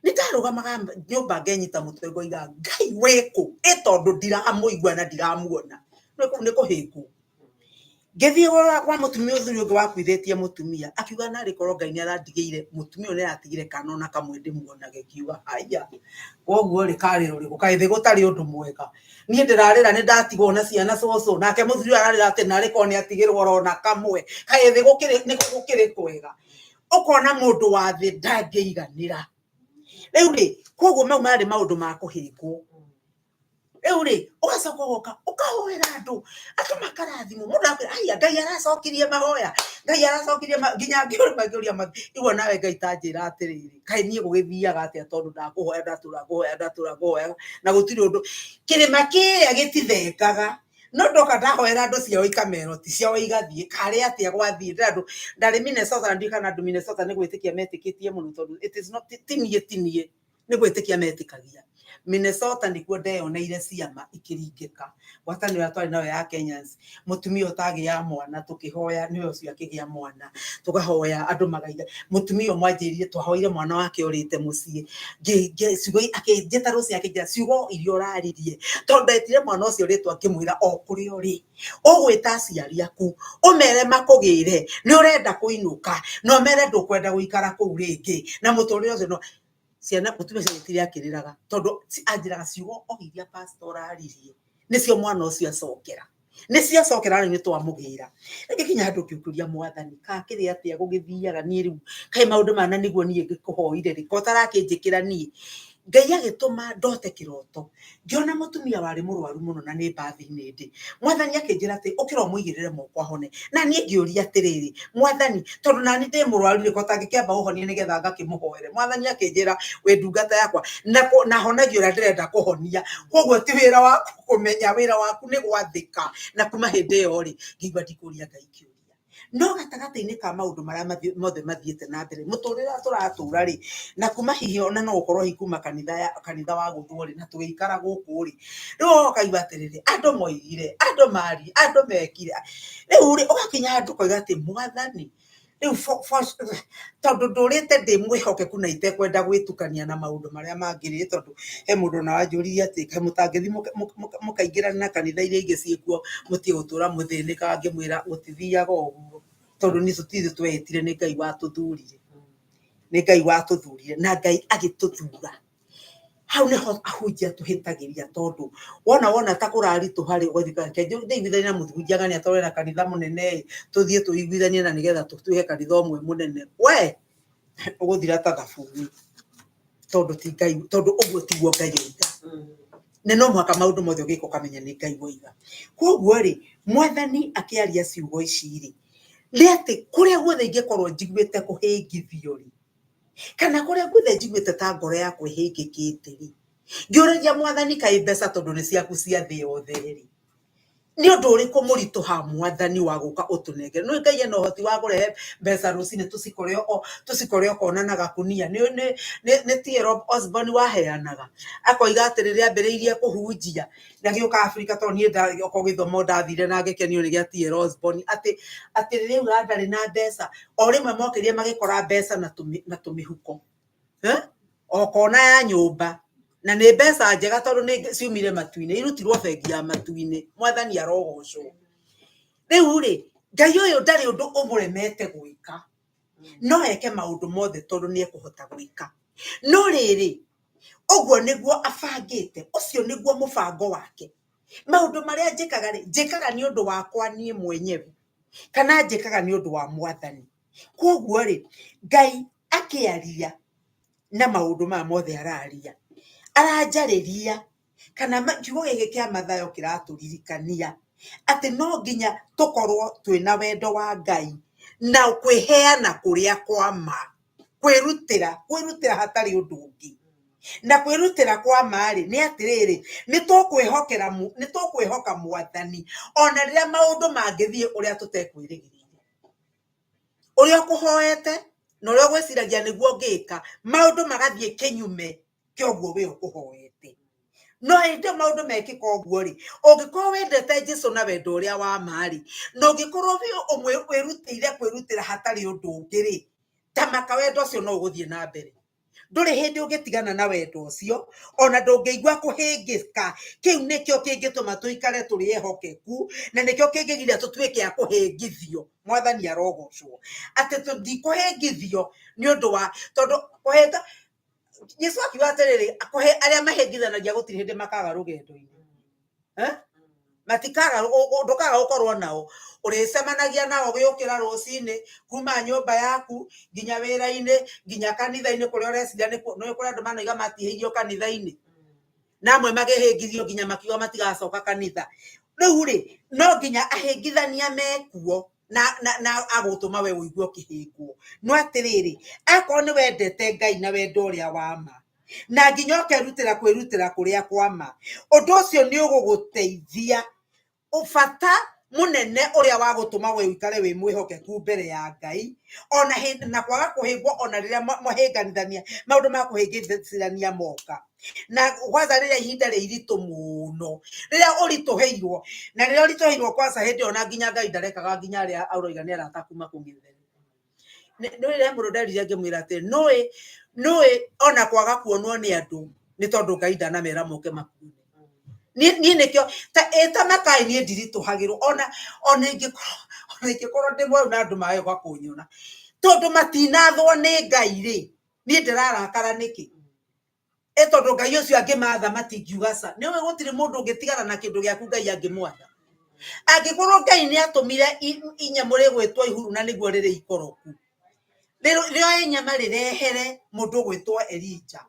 nĩ ndarũgamaga nyũmba ngenyita mũtwe ngoiga Ngai wĩkũ, ĩ tondũ ndiramũigua na ndiramuona, nĩ kũu nĩ kũhĩngwo. Ngĩthiĩ kwa mũtumia ũthuri ũngĩ wakuithĩtie mũtumia, akiuga narĩ korwo Ngai nĩ arandigĩire mũtumia ũyũ nĩ aratigire kana ona kamwe ndĩmuonage, ngiuga haiya, koguo rĩ karĩ rũrĩkũ, kaĩ thĩ gũtarĩ ũndũ mwega. Niĩ ndĩrarĩra nĩ ndatigwo na ciana cũcũ, nake mũthuri ũyũ ararĩra atĩ narĩ korwo nĩ atigĩrwo orona kamwe, kaĩ thĩ nĩ gũkĩrĩ kwega. Ũkona mũndũ wa thĩ ndangĩiganĩra. Rĩu rĩ, koguo mau marĩ maũndũ ma kũhĩngwo. Rĩu rĩ, ũgacoka ũgoka ũkahoera andũ, andũ makarathimwo, mũndũ akwĩra aya Ngai aracokirie mahoya, Ngai aracokirie nginya ngĩũria igua nawe Ngai ta njĩra atĩrĩrĩ, kaĩ niĩ gũgĩthiaga atĩa tondũ ndakũhoya ndatũra ngũhoya ndatũra ngũhoya na gũtirĩ ũndũ. Kĩrĩma kĩrĩa gĩtithengaga, no ndoka ndahoera andũ ciao ikamero ti ciao igathiĩ, karĩ atĩa gwathiĩ. Ndĩra andũ ndarĩ Minnesota na ndiũĩ kana andũ Minnesota nĩ gwĩtĩkia metĩkĩtie mũno tondũ it is not, ti niĩ, ti niĩ, nĩ gwĩtĩkia metĩkagia. Minnesota nĩkuo ndeyoneire ciama ikĩringĩka. Ngwatanĩro ĩrĩa twarĩ nayo ya Kenyans, mũtumia ũtagĩa mwana tũkĩhoya nĩwe ũcio akĩgĩa mwana, tũkahoya andũ magaiga. Mũtumia ũmwe anjĩrire twahoire mwana wake ũrĩte mũciĩ, ciugo akĩnjĩta rũciũ akĩnjĩra ciugo iria ũraririe, tondũ ndetire mwana ũcio rĩtwa ngĩmwĩra o kũrĩa ũrĩ ũgwĩta aciari aku ũmere makũgĩre nĩ ũrenda kũinũka na ũmere ndũkwenda gũikara kũu rĩngĩ na mũtũrĩre ũcio no ciana mũtumia ũcio anyitire akĩrĩraga tondũ anjĩraga ciugo o iria pastor ũraririe nĩcio mwana ũcio acokera, nĩcio acokera rĩu nĩtwamũgĩra. Ngĩkinya handũ ngĩũkĩria mwathani ka kĩrĩ atĩa gũgĩthiaga niĩ rĩu kaĩ maũndũ maya na nĩguo niĩ ngĩkũhoire rĩ ko ũtarakĩnjĩkĩra niĩ. Ngai agĩtũma ndote kĩroto ngĩona mũtumia warĩ mũrwaru mũno na nĩ mbathi-inĩ ndĩ. Mwathani akĩnjĩra atĩ ũkĩra ũmũigĩrĩre moko ahone. Na niĩ ngĩũria atĩrĩrĩ, mwathani tondũ nani ndĩ mũrwaru rĩ ko ũtangĩkĩamba ũhonie nĩgetha ngakĩmũhoere. Mwathani akĩnjĩra wĩ ndungata yakwa na honagia ũrĩa ndĩrenda kũhonia, koguo ti wĩra waku kũmenya, wĩra waku nĩ gwathĩka. Na kuma hĩndĩ ĩyo rĩ ngĩigua ndikũria Ngai kĩũria. No gatagatĩ-inĩ ka maũndũ marĩa mothe mathiĩte na mbere mũtũrĩre ũrĩa tũratũra rĩ, na kuma hihi ona no gũkorwo hihi kuma kanitha wa gũthwo rĩ na tũgĩikara gũkũ rĩ, rĩu ũkaigua atĩrĩrĩ andũ moigire, andũ marie, andũ mekire, rĩu rĩ ũgakinya handũ ũkoiga atĩ mwathani rĩu tondũ ndũrĩte ndĩ mwĩhokeku na itekwenda gwĩtukania na maũndũ marĩa mangĩ rĩ, tondũ he mũndũ ona wanjũririe atĩ kaĩ mũtangĩthiĩ mũkaingĩrana na kanitha iria ingĩ ciĩkuo mũtige gũtũra mũthĩnĩkaga, ngĩmwĩra gũtithiaga ũguo tondũ niĩ tũtirĩ tweĩtire, nĩ Ngai watũthurire, nĩ Ngai watũthurire na Ngai agĩtũthura. Hau nĩho ahunjia tũhĩtagĩria tondũ wona ta kũraritũha rĩ ũgathiĩ ũkauga reke ndĩiguithanie na mũhunjia ng'ania tondũ ena kanitha mũnene ĩ, tũthiĩ tũiguithanie na nĩgetha tũtuĩke kanitha ũmwe mũnene. We ũgũthira ta thabuni tondũ ti Ngai, tondũ ũguo tiguo Ngai oiga. Na no mũhaka maũndũ mothe ũgĩka ũkamenya nĩ Ngai woiga. Koguo rĩ mwathani akĩaria ciugo ici rĩ, nĩ atĩ kũrĩa guothe ingĩkorwo njiguĩte kũhĩngithio rĩ, kana kũrĩa guothe njiguĩte ta ngoro yakwa ĩhĩngĩkĩte rĩ, ngĩũragia mwathani kaĩ mbeca tondũ nĩ ciaku cia thĩ yothe rĩ, nĩ ũndũ ũrĩkũ mũritũ ha mwathani wa gũka ũtũnengere? Nĩ Ngai ena ũhoti wa kũrehe mbeca rũcinĩ tũcikore ũkona na gakunia. Nĩ T.L. Osborne waheanaga akoiga atĩ rĩrĩa ambĩrĩirie kũhunjia na gĩũka Afrika, tondũ niĩ okorwo gĩthomo ndathire na ngĩkenio nĩ gĩa T.L. Osborne, atĩ rĩrĩa auga ndarĩ na mbeca, o rĩmwe mokĩrire magĩkora mbeca na tũmĩhuko, o kona ya nyũmba, na nĩ mbeca njega tondũ nĩ ciumire matu-inĩ, irutirwo bengi ya matu-inĩ. Mwathani arogocwo. Rĩu rĩ Ngai ũyũ ndarĩ ũndũ ũmũremete gwĩka, no eke maũndũ mothe tondũ nĩ ekũhota gwĩka. No rĩrĩ ũguo nĩguo abangĩte, ũcio nĩguo mũbango wake. Maũndũ marĩa njĩkaga rĩ, njĩkaga nĩ ũndũ wakwa niĩ mwenyewe kana njĩkaga nĩ ũndũ wa mwathani. Koguo rĩ Ngai akĩaria na maũndũ maya mothe araria, aranjarĩria kana kiugo gĩkĩ kĩa Mathayo kĩratũririkania atĩ no nginya tũkorwo twĩna wendo wa Ngai na kwĩheana kũrĩa kwa ma, kwĩrutĩra, kwĩrutĩra hatarĩ ũndũ ũngĩ. Na kwĩrutĩra kwa ma rĩ nĩ atĩrĩrĩ, nĩ tũkwĩhoka mwathani ona rĩrĩa maũndũ mangĩthiĩ ũrĩa tũtekwĩrĩgĩrĩire. Ũrĩa ũkũhoete na ũrĩa ũgwĩciragia nĩguo ũngĩka, maũndũ magathiĩ kĩnyume kĩa ũguo we ũkũhoete. No hĩndĩ ĩyo maũndũ mekĩka ũguo rĩ, ũngĩkorwo wendete Jesũ na wendo ũrĩa wa ma rĩ, na ũngĩkorwo wĩrutĩire kwĩrutĩra hatarĩ ũndũ ũngĩ rĩ, ta maka wendo ũcio no ũgũthiĩ na mbere. Ndũrĩ hĩndĩ ũngĩtigana na wendo ũcio, ona ndũngĩigua kũhĩngĩka. Kĩu nĩkĩo kĩngĩtũma tũikare tũrĩ ehokeku, na nĩkĩo kĩngĩgiria tũtuĩke a kũhĩngithio. Mwathani arogocwo. Atĩ tũtikũhĩngithio nĩ ũndũ wa, tondũ kũhĩnga, Jesũ akiuga atĩrĩrĩ, kũhe arĩa mahĩngithanagia gũtirĩ hĩndĩ makaga rũgendo-inĩ. Matikaga, ndũkaga gũkorwo nao. Ũrĩcemanagia nao ũgĩũkĩra rũcinĩ kuma nyũmba yaku nginya wĩra-inĩ nginya kanitha-inĩ kũrĩa ũreciria nĩ kũrĩ andũ manoiga matihĩirio kanitha-inĩ, na amwe makĩhĩngithio nginya makiuga matigacoka kanitha. Rĩu rĩ no nginya ahĩngithania mekuo na agũtũma we ũigue ũkĩhĩngwo. No atĩrĩrĩ, akorwo nĩ wendete Ngai na wendo ũrĩa wa ma, na nginya ũkerutĩra kwĩrutĩra kũrĩa kwa ma, ũndũ ũcio nĩ ũgũgũteithia. Ũbata mũnene ũrĩa wa gũtũma we ũikare wĩ mwĩhokeku mbere ya Ngai, ona hĩndĩ na kwaga kũhĩngwo, ona rĩrĩa mahĩnganithania, maũndũ ma kũhĩngĩcithania moka, Na kwanza rĩrĩa ihinda rĩ iritũ mũno, rĩrĩa ũritũhĩirwo, na rĩrĩa ũritũhĩirwo kwanza hĩndĩ ĩyo na nginya Ngai ndarekaga nginya arĩa aroiga nĩ arata kuma kũng'ethere. Nĩ rĩrĩa mũndũ nderire ngĩmwĩra atĩ nũĩ nũĩ ona kwaga kuonwo nĩ andũ nĩ tondũ Ngai ndanamera moke makuone. Niĩ nĩkĩo ta ĩta makai niĩ ndiritũhagĩrwo ona ona ingĩkorwo ona ingĩkorwo ndĩ mwerũ na andũ mage gwa kũnyona tondũ matinathwo nĩ Ngai rĩ, niĩ ndĩrarakara nĩkĩ? Ĩ tondũ Ngai ũcio angĩmatha matingiuga ca. Nĩ ũĩ gũtirĩ mũndũ ũngĩtigara na kĩndũ gĩaku Ngai angĩmwatha. Angĩkorwo Ngai nĩ atũmire inyamũ rĩgwĩtwo ihuru na nĩguo rĩrĩ ikoroku, rĩoe nyama rĩrehere mũndũ ũgwĩtwo Elija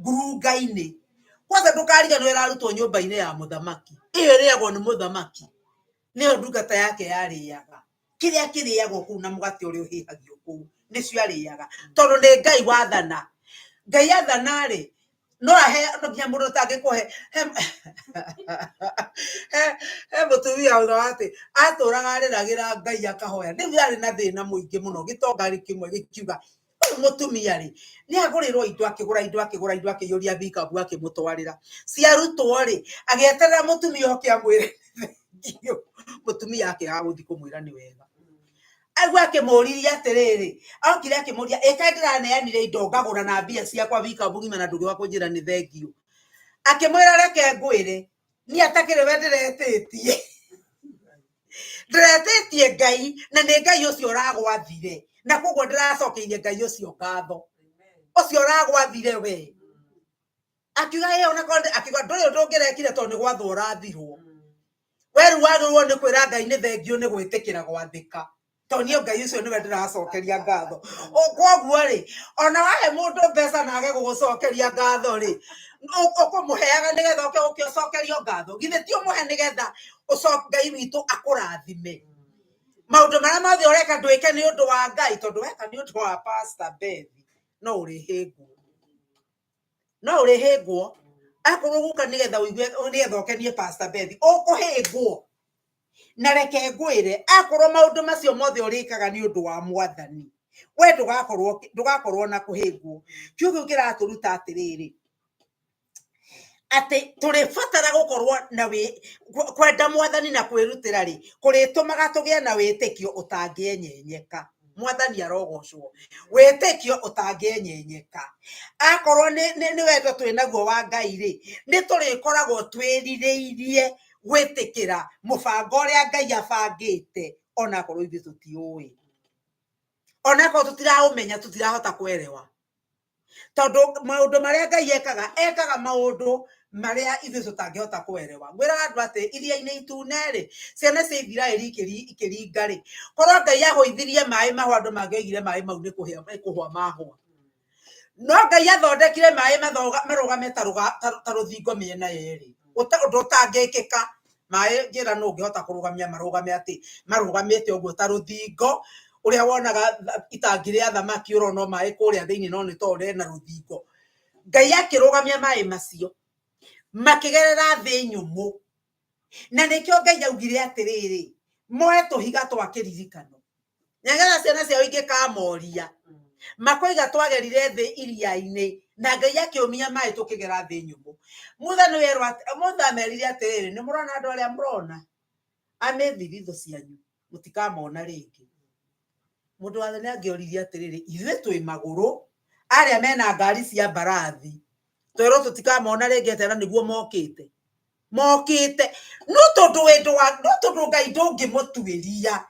ngurunga-inĩ. Kwanza ndũkariganĩrwo ĩrarutwo nyũmba-inĩ ya mũthamaki. Ĩyo ĩrĩagwo nĩ mũthamaki, nĩyo ndungata yake yarĩaga. Kĩrĩa kĩrĩagwo kũu na mũgate ũrĩa ũhĩhagio kũu nĩcio arĩaga, tondũ nĩ Ngai wathana. Ngai athana rĩ, no ahe no nginya mũndũ ũtangĩkũhe. He he he mũtumia ũrĩa atĩ atũraga arĩragĩra Ngai akahoya. Rĩu yarĩ na thĩna mũingĩ mũno, gĩtonga kĩmwe gĩkiuga ũyũ mũtumia rĩ nĩ agũrĩrwo indo, akĩgũra indo, akĩgũra indo, akĩiyũria bikabu akĩmũtwarĩra. Ciarutwo rĩ, agĩeterera mũtumia oke amwĩre thengiũ. Mũtumia akĩaga gũthiĩ kũmwĩra nĩ wega. Aigua akĩmũririe atĩrĩrĩ, okire akĩmũria, ĩ kaĩ ndĩraneanire indo ngagũra na mbia ciakwa bikabu ng'ima na ndũgĩũka kũnjĩra nĩ thengiũ. Akĩmwĩra reke ngwĩre, niĩ atakĩrĩ we ndĩretĩtie. Ndĩretĩtie Ngai na nĩ Ngai ũcio ũragwathire, na koguo ndĩracokeirie Ngai ũcio ngatho. Ũcio ũragwathire we. Akiuga ĩ ona korwo akiuga ndũrĩ ũndũ ũngĩrekire tondũ nĩ gwathwo ũrathirwo. We rĩu wagĩrĩirwo nĩ kwĩra Ngai nĩ thengiũ nĩ gwĩtĩkĩra gwathĩka. Tondũ niĩ Ngai ũcio nĩwe ndĩracokeria ngatho. Koguo rĩ, ona wahe mũndũ mbeca na age gũgũcokeria ngatho rĩ, ũkũmũheaga nĩgetha oke ũke ũcokerio ngatho. Githĩ ti ũmũhe nĩgetha Ngai witũ akũrathime. Maũndũ marĩa mothe ũreka ndwĩke nĩ ũndũ wa Ngai, tondũ weka nĩ ũndũ wa Pastor Beth, no ũrĩhĩngwo. No ũrĩhĩngwo. Akorwo ũgũka nĩgetha ũigue, nĩgetha ũkenie Pastor Beth, ũkũhĩngwo. Na reke ngwĩre, akorwo maũndũ macio mothe ũrĩkaga nĩ ũndũ wa Mwathani, we ndũgakorwo na kũhĩngwo. Kiugo kĩu kĩratũruta atĩrĩrĩ, atĩ tũrĩbatara gũkorwo na kwenda Mwathani na kwĩrutĩra rĩ, kũrĩtũmaga tũgĩe na wĩtĩkio ũtangĩenyenyeka. Mwathani arogocwo. Wĩtĩkio ũtangĩenyenyeka. Akorwo nĩ wendo twĩ naguo wa Ngai rĩ, nĩ tũrĩkoragwo twĩrirĩirie gwĩtĩkĩra mũbango ũrĩa Ngai abangĩte, onakorwo ithuĩ tũtiũĩ, onakorwo tũtiraũmenya, tũtirahota kwerewa. Tondũ maũndũ marĩa Ngai ekaga, ekaga maũndũ marĩa ithuĩ tũtangĩhota kwerewa. Ngwĩraga andũ atĩ iria-inĩ itune rĩ, ciana cia Isiraeli ikĩringa rĩ, korwo Ngai ahũithirie maĩ mahũa, andũ mangĩoigire maĩ mau nĩ kũhũa mahũa. No Ngai athondekire maĩ marũgame ta rũthingo mĩena yerĩ, ũndũ ũtangĩkĩka. Maĩ njĩra nũ ũngĩhota kũrũgamia marũgame atĩ marũgamĩte ũguo ta rũthingo, ũrĩa wonaga itangi rĩa thamaki ũrona o maĩ kũrĩa thĩinĩ no nĩ tondũ rĩna rũthingo. Ngai akĩrũgamia maĩ macio makĩgerera thĩ nyũmũ, na nĩkĩo Ngai augire atĩrĩrĩ, moe tũhiga twa kĩririkano nĩgetha ciana ciao ingĩkamoria makoiga twagerire thĩ iria-inĩ na Ngai akĩũmia maĩ tũkĩgera thĩ nyũmũ. Mutha nĩ werwo atĩ, Mutha amerire atĩrĩrĩ, nĩ mũrona andũ arĩa mũrona amĩthiri thũ cianyu mũtikamona rĩngĩ. Mũndũ wa thĩ nĩ angĩoririe atĩrĩrĩ, ithuĩ twĩ magũrũ, arĩa mena ngari cia mbarathi twerwo tũtikamona rĩngĩ atĩa na nĩguo mokĩte. Mokĩte no tondũ wendo wa, no tondũ Ngai ndũngĩmũtuĩria,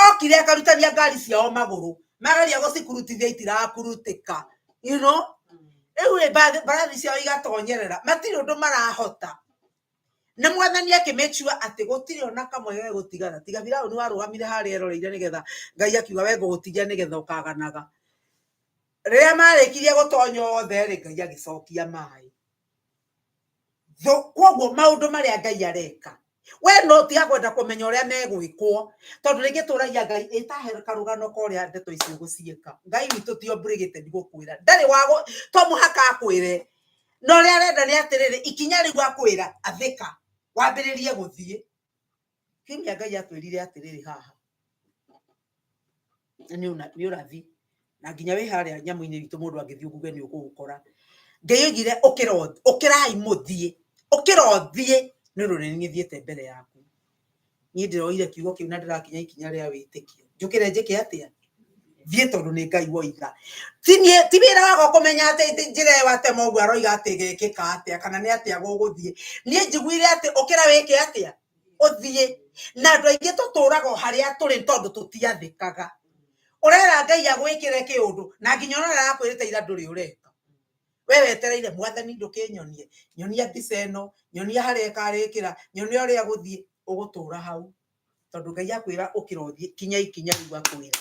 okire akarutania ngari ciao magũrũ, mageria gũcikurutithia itirakurutĩka, you know? Rĩu rĩ, mbarathi ciao igatonyerera, matirĩ ũndũ marahota. Na Mwathani akĩ make sure atĩ gũtirĩ ona kamwe gegũtigara, tiga Firaũni warũgamire harĩa eroreire nĩgetha Ngai akiuga we ngũgũtigia nĩgetha ũkaganaga. Rĩrĩa marĩkirie gũtonya othe rĩ, Ngai agĩcokia maĩ. Koguo maũndũ marĩa Ngai areka, we no tiga kwenda kũmenya ũrĩa megwĩkwo, tondũ rĩngĩ tũragia Ngai ĩtahe karũgano ka ũrĩa ndeto ici ũgũciĩka. Ngai witũ ti obligated gũkwĩra, ndarĩ wa to mũhaka akwĩre, na ũrĩa arenda nĩ atĩrĩrĩ, ikinya rĩu akwĩra athĩka, wambĩrĩrie gũthiĩ. Kiumia Ngai atwĩrire atĩrĩrĩ haha, nĩ ũrathi, na nginya wĩ harĩa nyamũ-inĩ witũ mũndũ angĩthiĩ Google nĩ ũkũũkora. Ngai oigire ũkĩra ũkĩrai mũthiĩ, ũkĩra ũthiĩ nĩ ũndũ nĩ niĩ thiĩte mbere yaku. Niĩ ndĩroire kiugo kĩu na ndĩrakinya ikinya rĩa wĩtĩkio. Njũkĩre njĩke atĩa? Thiĩ tondũ nĩ Ngai woiga. Ti niĩ, ti wĩra wakwa kũmenya atĩ njĩra ĩyo atema ũguo aroiga atĩ ĩgekĩka atĩa kana nĩ atĩa gũgũthiĩ. Niĩ njiguire atĩ ũkĩra wĩke atĩa? Ũthiĩ. Na andũ aingĩ tũtũraga o harĩa tũrĩ tondũ tũtiathĩkaga. Ũrera Ngai agwĩkĩre kĩũndũ na nginya ona ũrĩa arakwĩrĩte ira ndũrĩ ũreka. We wetereire mwathani ndũkĩnyonie, nyonia mbica ĩno, nyonia harĩa ĩkarĩkĩra, nyonia ũrĩa gũthiĩ, ũgũtũra hau. Tondũ Ngai akwĩra ũkĩra ũthiĩ, kinya ikinya rĩu akwĩra.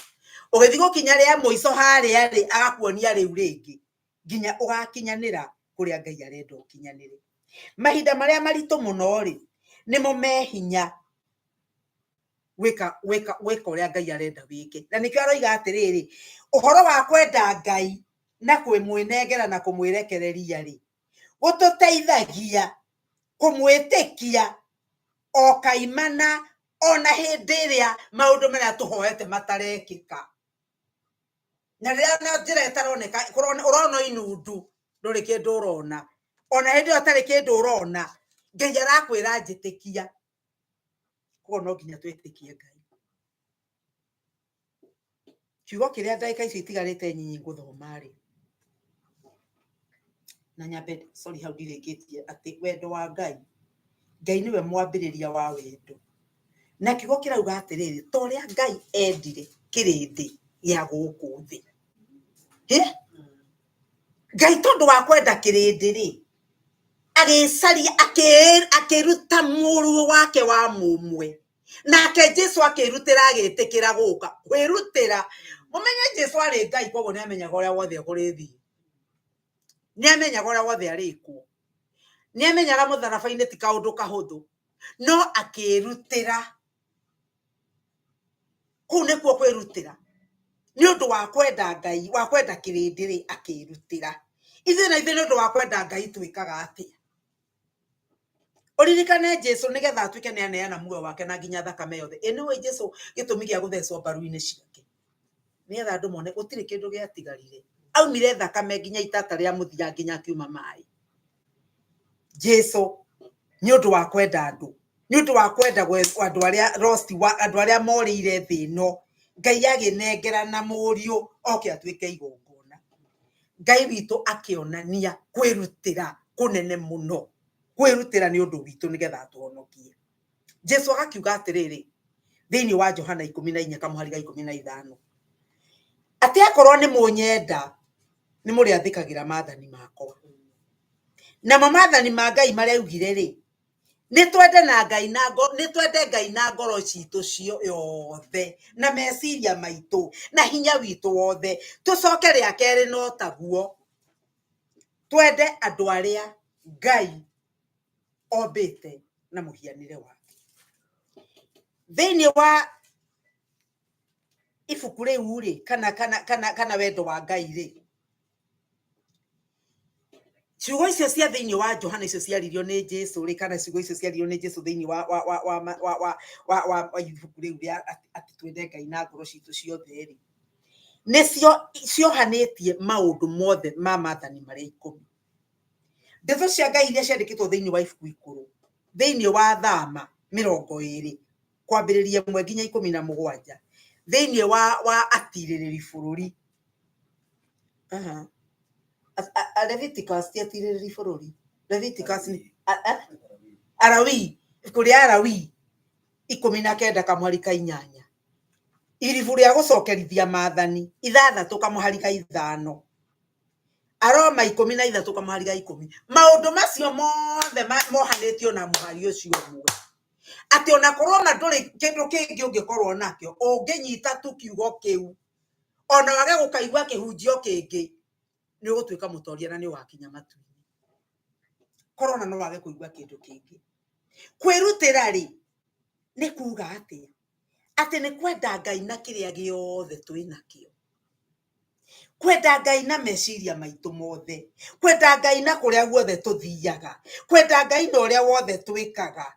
Ũgĩthiĩ gũkinya rĩa mũico harĩa rĩ, agakuonia rĩu rĩngĩ nginya ũgakinyanĩra kũrĩa Ngai arenda ũkinyanĩre. Mahinda marĩa maritũ mũno rĩ, nĩmo me hinya gwĩka gwĩka gwĩka ũrĩa Ngai arenda wĩke. Na nĩkĩo aroiga atĩrĩrĩ, ũhoro wa kwenda Ngai na kwĩmwĩnengera na kũmwĩrekereria rĩ, gũtũteithagia kũmwĩtĩkia o kaimana ona hĩndĩ ĩrĩa maũndũ marĩa tũhoete matarekĩka. Na rĩrĩa na njĩra ĩtaroneka, ũrona inundu, ndũrĩ kĩndũ ũrona. Ona hĩndĩ ĩyo ũtarĩ kĩndũ ũrona, Ngai arakwĩra njĩtĩkia. Koguo no nginya twĩtĩkie Ngai. Kiugo kĩrĩa ndagĩka icio itigarĩte nyinyi ngũthoma rĩ, na nyambe, sorry hau ndirĩkĩtie, atĩ wendo wa Ngai, Ngai nĩwe mwambĩrĩria wa wendo. Na kiugo kĩrauga atĩrĩrĩ, ta ũrĩa Ngai endire kĩrĩndĩ gĩa gũkũ thĩ. Hĩ? Ngai tondũ wa kwenda kĩrĩndĩ rĩ, agĩcaria, akĩruta mũrũ wake wa mũmwe. Nake Jesu akĩrutĩra agĩtĩkĩra gũka kwĩrutĩra. Mũmenye Jesu arĩ Ngai, koguo nĩ amenyaga ũrĩa wothe ekũrĩthiĩ. Nĩ amenyaga ũrĩa wothe arĩkwo. Nĩ amenyaga mũtharaba-inĩ ti kaũndũ kahũthũ. No akĩrutĩra. Kũu nĩkuo kwĩrutĩra. Nĩ ũndũ wa kwenda Ngai, wa kwenda kĩrĩndĩ rĩ, akĩrutĩra. Ithuĩ na ithuĩ nĩ ũndũ wa kwenda Ngai twĩkaga atĩa? Ũririkane Jesu nĩgetha atuĩke nĩ aneana muoyo wake na nginya thakame yothe. Ĩ nĩwe Jesu gĩtũmi gĩa gũthecwo mbaru-inĩ ciake. Nĩgetha andũ mone gũtirĩ kĩndũ gĩatigarire. Aumire thakame nginya itata rĩa mũthia nginya akiuma maĩ. Jesu nĩ ũndũ wa kwenda andũ, nĩ ũndũ wa kwenda andũ arĩa lost, andũ arĩa morĩire thĩ ĩno, Ngai agĩnengerana mũriũ oke atuĩke igongona. Ngai witũ akĩonania kwĩrutĩra kũnene mũno, kwĩrutĩra nĩ ũndũ witũ nĩgetha atũhonokie. Jesu agakiuga atĩrĩrĩ, thĩinĩ wa Johana 14 kamũhari ga 15, atĩ akorwo nĩ mũnyenda nĩ mũrĩathĩkagĩra maathani makwa. Namo maathani ma Ngai marĩa augire rĩ, nĩ twende na Ngai na nĩ twende Ngai na ngoro citũ yothe, na meciria maitũ, na hinya witũ wothe. Tũcoke rĩa kerĩ no taguo, twende andũ arĩa Ngai ombĩte na mũhianĩre wake. Thĩinĩ wa ibuku rĩu rĩ, kana kana kana kana wendo wa Ngai rĩ, ciugo icio cia thĩinĩ wa Johana icio ciaririo nĩ Jesu rĩ, kana ciugo icio ciaririo nĩ Jesu thĩinĩ wa wa wa wa wa wa wa wa wa ibuku rĩu rĩa atĩ twende Ngai na ngoro citũ ciothe rĩ, nĩcio ciohanĩtie maũndũ mothe ma maathani marĩa ikũmi. Ndeto cia Ngai iria ciandĩkĩtwo thĩinĩ wa ibuku ikũrũ, thĩinĩ wa Thama 20, kwambĩrĩria 1 nginya 17, thĩinĩ wa atirĩrĩri bũrũri. Aha. Leviticus ti atirĩrĩri bũrũri. Leviticus nĩ Alawii, ibuku rĩa Alawii 19 kamũhari ka 8. Iribu rĩa gũcokerithia maathani 6 kamũhari ka 5. Aroma 13 kamũhari ga 10. Maũndũ macio mothe mohanĩtio na mũhari ũcio ũmwe. Atĩ ona korwo ma ndũrĩ kĩndũ kĩngĩ ũngĩkorwo nakĩo, ũngĩnyita tu kiugo kĩu, ona wage gũkaigua kĩhunjio kĩngĩ, nĩ ũgũtuĩka mũtoria na nĩ ũgakinya matu-inĩ. Korwo ona no wage kũigua kĩndũ kĩngĩ. Kwĩrutĩra rĩ, nĩ kuga atĩa? Atĩ nĩ kwenda Ngai na kĩrĩa gĩothe twĩ nakĩo. Kwenda Ngai na meciria maitũ mothe, kwenda Ngai na kũrĩa guothe tũthiaga, kwenda Ngai na ũrĩa wothe twĩkaga.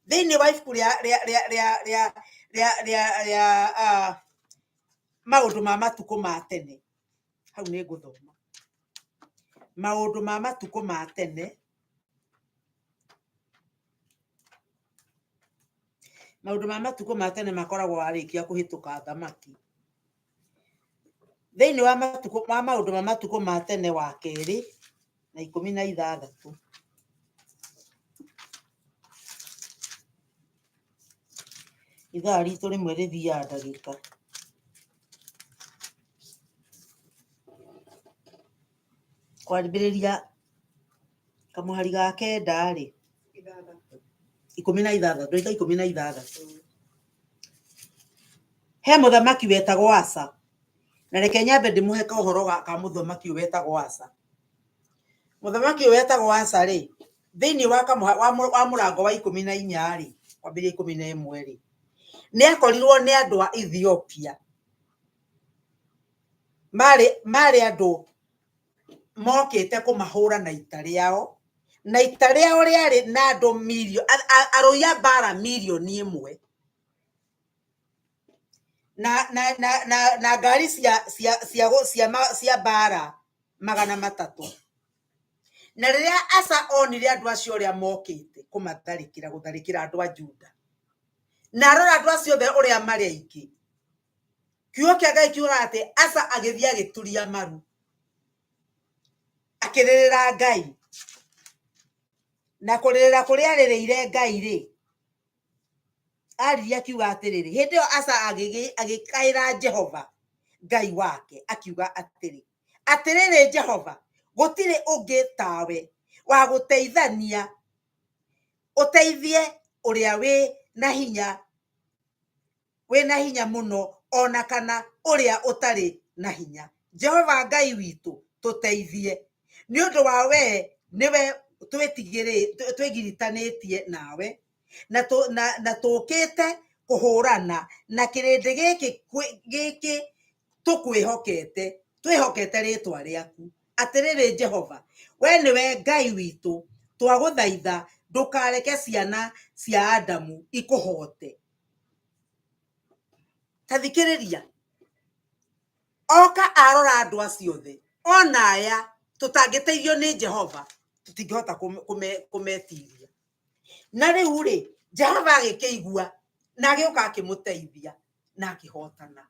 Thĩinĩ wa ibuku rĩa rĩa rĩa rĩa rĩa rĩa rĩa rĩa maũndũ ma matukũ ma tene, hau nĩ ngũthoma. Maũndũ ma matukũ ma tene, maũndũ ma matukũ ma tene makoragwo warĩkia kũhĩtũka thamaki. Thĩinĩ wa matukũ ma maũndũ ma matukũ ma tene wa kerĩ na 16. Ithaa ritũ rĩmwe rĩthiaga ndagĩka. Kwambĩrĩria kamũhari ga kenda rĩ, 16, ndoiga 16. He mũthamaki wetagwo Asa, na reke nyambe ndĩmũhe kaũhoro ka mũthamaki ũyũ wetagwo Asa. Mũthamaki ũyũ wetagwo Asa rĩ, thĩinĩ wa kamũha, wa, wa mũrango wa 14 rĩ, kwambĩrĩria 11 rĩ, nĩ akorirwo nĩ andũ a Ethiopia. Marĩ andũ mokĩte kũmahũra na ita rĩao, na ita rĩao rĩarĩ na andũ arũi a mbara 1,000,000. Na ngari cia mbara 300. Na rĩrĩa Asa onire andũ acio ũrĩa mokĩte kũmatharĩkĩra, gũtharĩkĩra andũ a Juda, na arora andũ acio othe ũrĩa marĩ aingĩ, kiugo kĩa Ngai kiugaga atĩ Asa agĩthiĩ agĩturia maru, akĩrĩrĩra Ngai. Na kũrĩrĩra kũrĩa arĩrĩire Ngai rĩ, aririe akiuga atĩrĩrĩ, hĩndĩ ĩyo Asa agĩkaĩra Jehova Ngai wake akiuga atĩrĩ, atĩrĩrĩ Jehova, gũtirĩ ũngĩ tawe wa gũteithania, ũteithie ũrĩa wĩ na hinya, wĩ na hinya mũno, ona kana ũrĩa ũtarĩ na hinya. Jehova Ngai witũ, tũteithie, nĩ ũndũ wa we nĩwe twĩgiritanĩtie nawe, na tũkĩte kũhũrana na kĩrĩndĩ gĩkĩ tũkwĩhokete, twĩhokete rĩtwa rĩaku. Atĩrĩrĩ Jehova, we nĩwe Ngai witũ, twagũthaitha ndũkareke ciana cia Adamu ikũhote. Ta thikĩrĩria, oka arora andũ acio othe, ona aya tũtangĩteithio nĩ Jehova, tũtingĩhota kũmetiria. Na rĩu rĩ, Jehova agĩkĩigua na agĩũka akĩmũteithia na akĩhotana.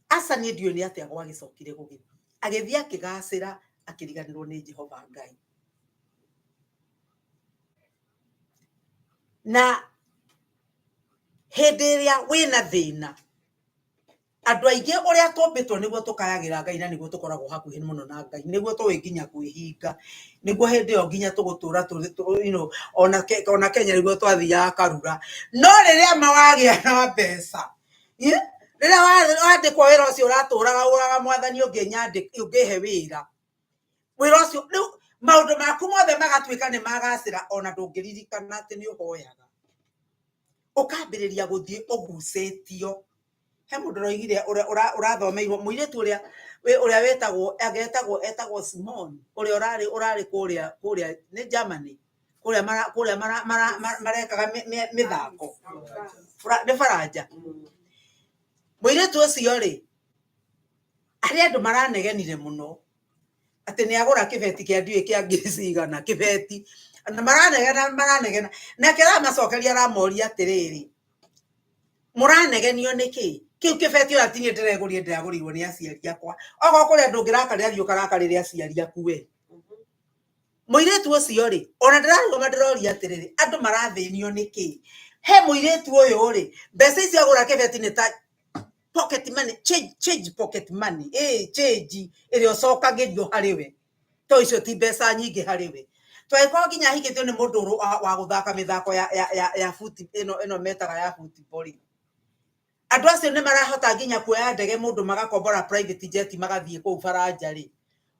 Asa niĩ ndiũĩ nĩ atĩa gwagĩcokire gũgĩthiĩ. Agĩthiĩ akĩgacĩra, akĩriganĩrwo nĩ Jehova Ngai. Na hĩndĩ ĩrĩa wĩna thĩna, andũ aingĩ ũrĩa tũmbĩtwo nĩguo tũkayagĩra Ngai na nĩguo tũkoragwo hakuhĩ mũno na Ngai, nĩguo tũĩ nginya kwĩhinga, nĩguo hĩndĩ ĩyo nginya tũgũtũra tũrĩ, you know, ona Kenya nĩguo twathiaga karura. No rĩrĩa ma wagĩa na mbeca, rĩrĩa wandĩkwo wĩra ũcio ũratũraga ũraga mwathani ũngĩhe wĩra, wĩra ũcio rĩu maũndũ maku mothe magatuĩka nĩ magacĩra, ona ndũngĩririkana atĩ nĩ ũhoyaga. Ũkambĩrĩria gũthiĩ ũgucĩtio. He mũndũ ũroigire ũrathomeirwo, mũirĩtu ũrĩa wetagwo, agetagwo, etagwo Simon, ũrĩa ũrarĩ kũrĩa nĩ Germany, kũrĩa kũrĩa marekaga mĩthako. Nĩ Faranja. Mũirĩtu ũcio rĩ, harĩ andũ maranegenire mũno atĩ nĩ agũra kĩbeti kĩa ndiũĩ kĩa ngiri cigana, kĩbeti. Na maranegena, maranegena. Nake aramacokeria aramoria atĩrĩrĩ, mũranegenio nĩkĩ? Kĩu kĩbeti ona ti niĩ ndĩregũrire, ndĩragũrĩirwo nĩ aciari akwa. Okorwo kũrĩ andũ ũngĩrakarĩra, thiĩ ũkarakarĩre aciari aku we. Mũirĩtu ũcio rĩ, ona ndĩrarũgama ndĩroria atĩrĩrĩ, andũ marathĩnio nĩkĩ? He mũirĩtu ũyũ rĩ, mbeca icio agũra kĩbeti nĩ ta pocket money, change, change pocket money, change ĩrĩa ũcokagĩrio harĩ we. To icio ti mbeca nyingĩ harĩ we. Twagĩkorwo nginya ahikĩtio nĩ mũndũ wa gũthaka mĩthako ya futi, ĩno metaga ya football rĩ. Andũ acio nĩ marahota nginya kuoya ndege mũndũ magakombora private jet magathiĩ kũu Faranja rĩ.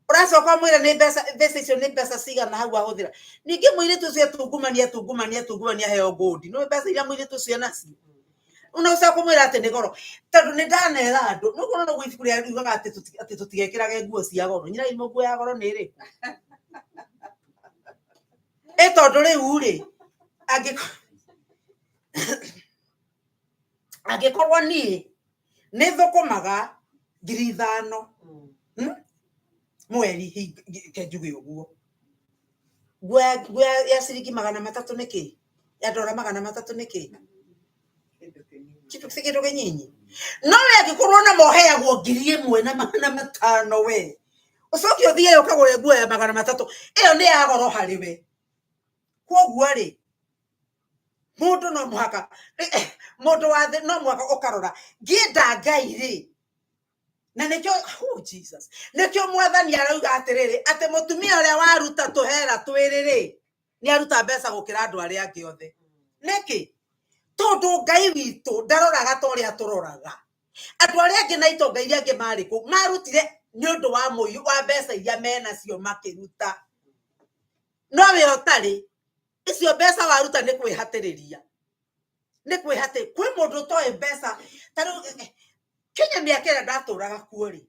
Ũracoka ũmwĩre nĩ mbeca, mbeca icio nĩ mbeca cigana hau ahũthĩra. Ningĩ mũirĩtu ũcio atungumania, atungumania, atungumania heo ngũndi. Nĩ mbeca iria mũirĩtu ũcio enacio. Unacoka kũmwĩra atĩ nĩ goro. Tondũ nĩ ndanera andũ, nĩ ũkuona ũguo ibuku rĩa riugaga atĩ tũtigekĩrage nguo cia goro. Nyina imwe nguo ya goro nĩ ĩrĩkũ? Ĩ tondũ rĩu rĩ, angĩkorwo niĩ nĩ thũkũmaga 5,000 Mweri ke njuge ũguo nguo ya ciringi 300 nĩ kĩ ya ndora 300 nĩ kĩ kĩndũ si kĩndũ kĩnyinyi no we angĩkorwo na moheagwo 1,500 we ũcoke ũthiĩ ũkagũre nguo ya 300 ĩyo nĩ ya goro harĩ we. Koguo rĩ mũndũ no mũhaka mũndũ wa thĩ no mũhaka ũkarora ngĩenda Ngai rĩ na nĩkĩo, oh Jesus, nĩkĩo mwathani arauga atĩrĩrĩ atĩ mũtumia ũrĩa waruta tũhera twĩrĩ rĩ nĩ aruta mbeca gũkĩra andũ arĩa angĩ othe. Nĩkĩ? Tondũ Ngai witũ ndaroraga ta ũrĩa tũroraga. Andũ arĩa angĩ na itonga iria angĩ marĩ kũ marutire nĩ ũndũ wa mũiyu wa mbeca iria menacio makĩruta. No we ũtarĩ icio mbeca waruta nĩ kwĩhatĩrĩria, nĩ kwĩhatĩ kwĩ mũndũ ũtoĩ mbeca. Ta rĩu Kenya mĩaka ĩrĩa ndatũraga kuo rĩ,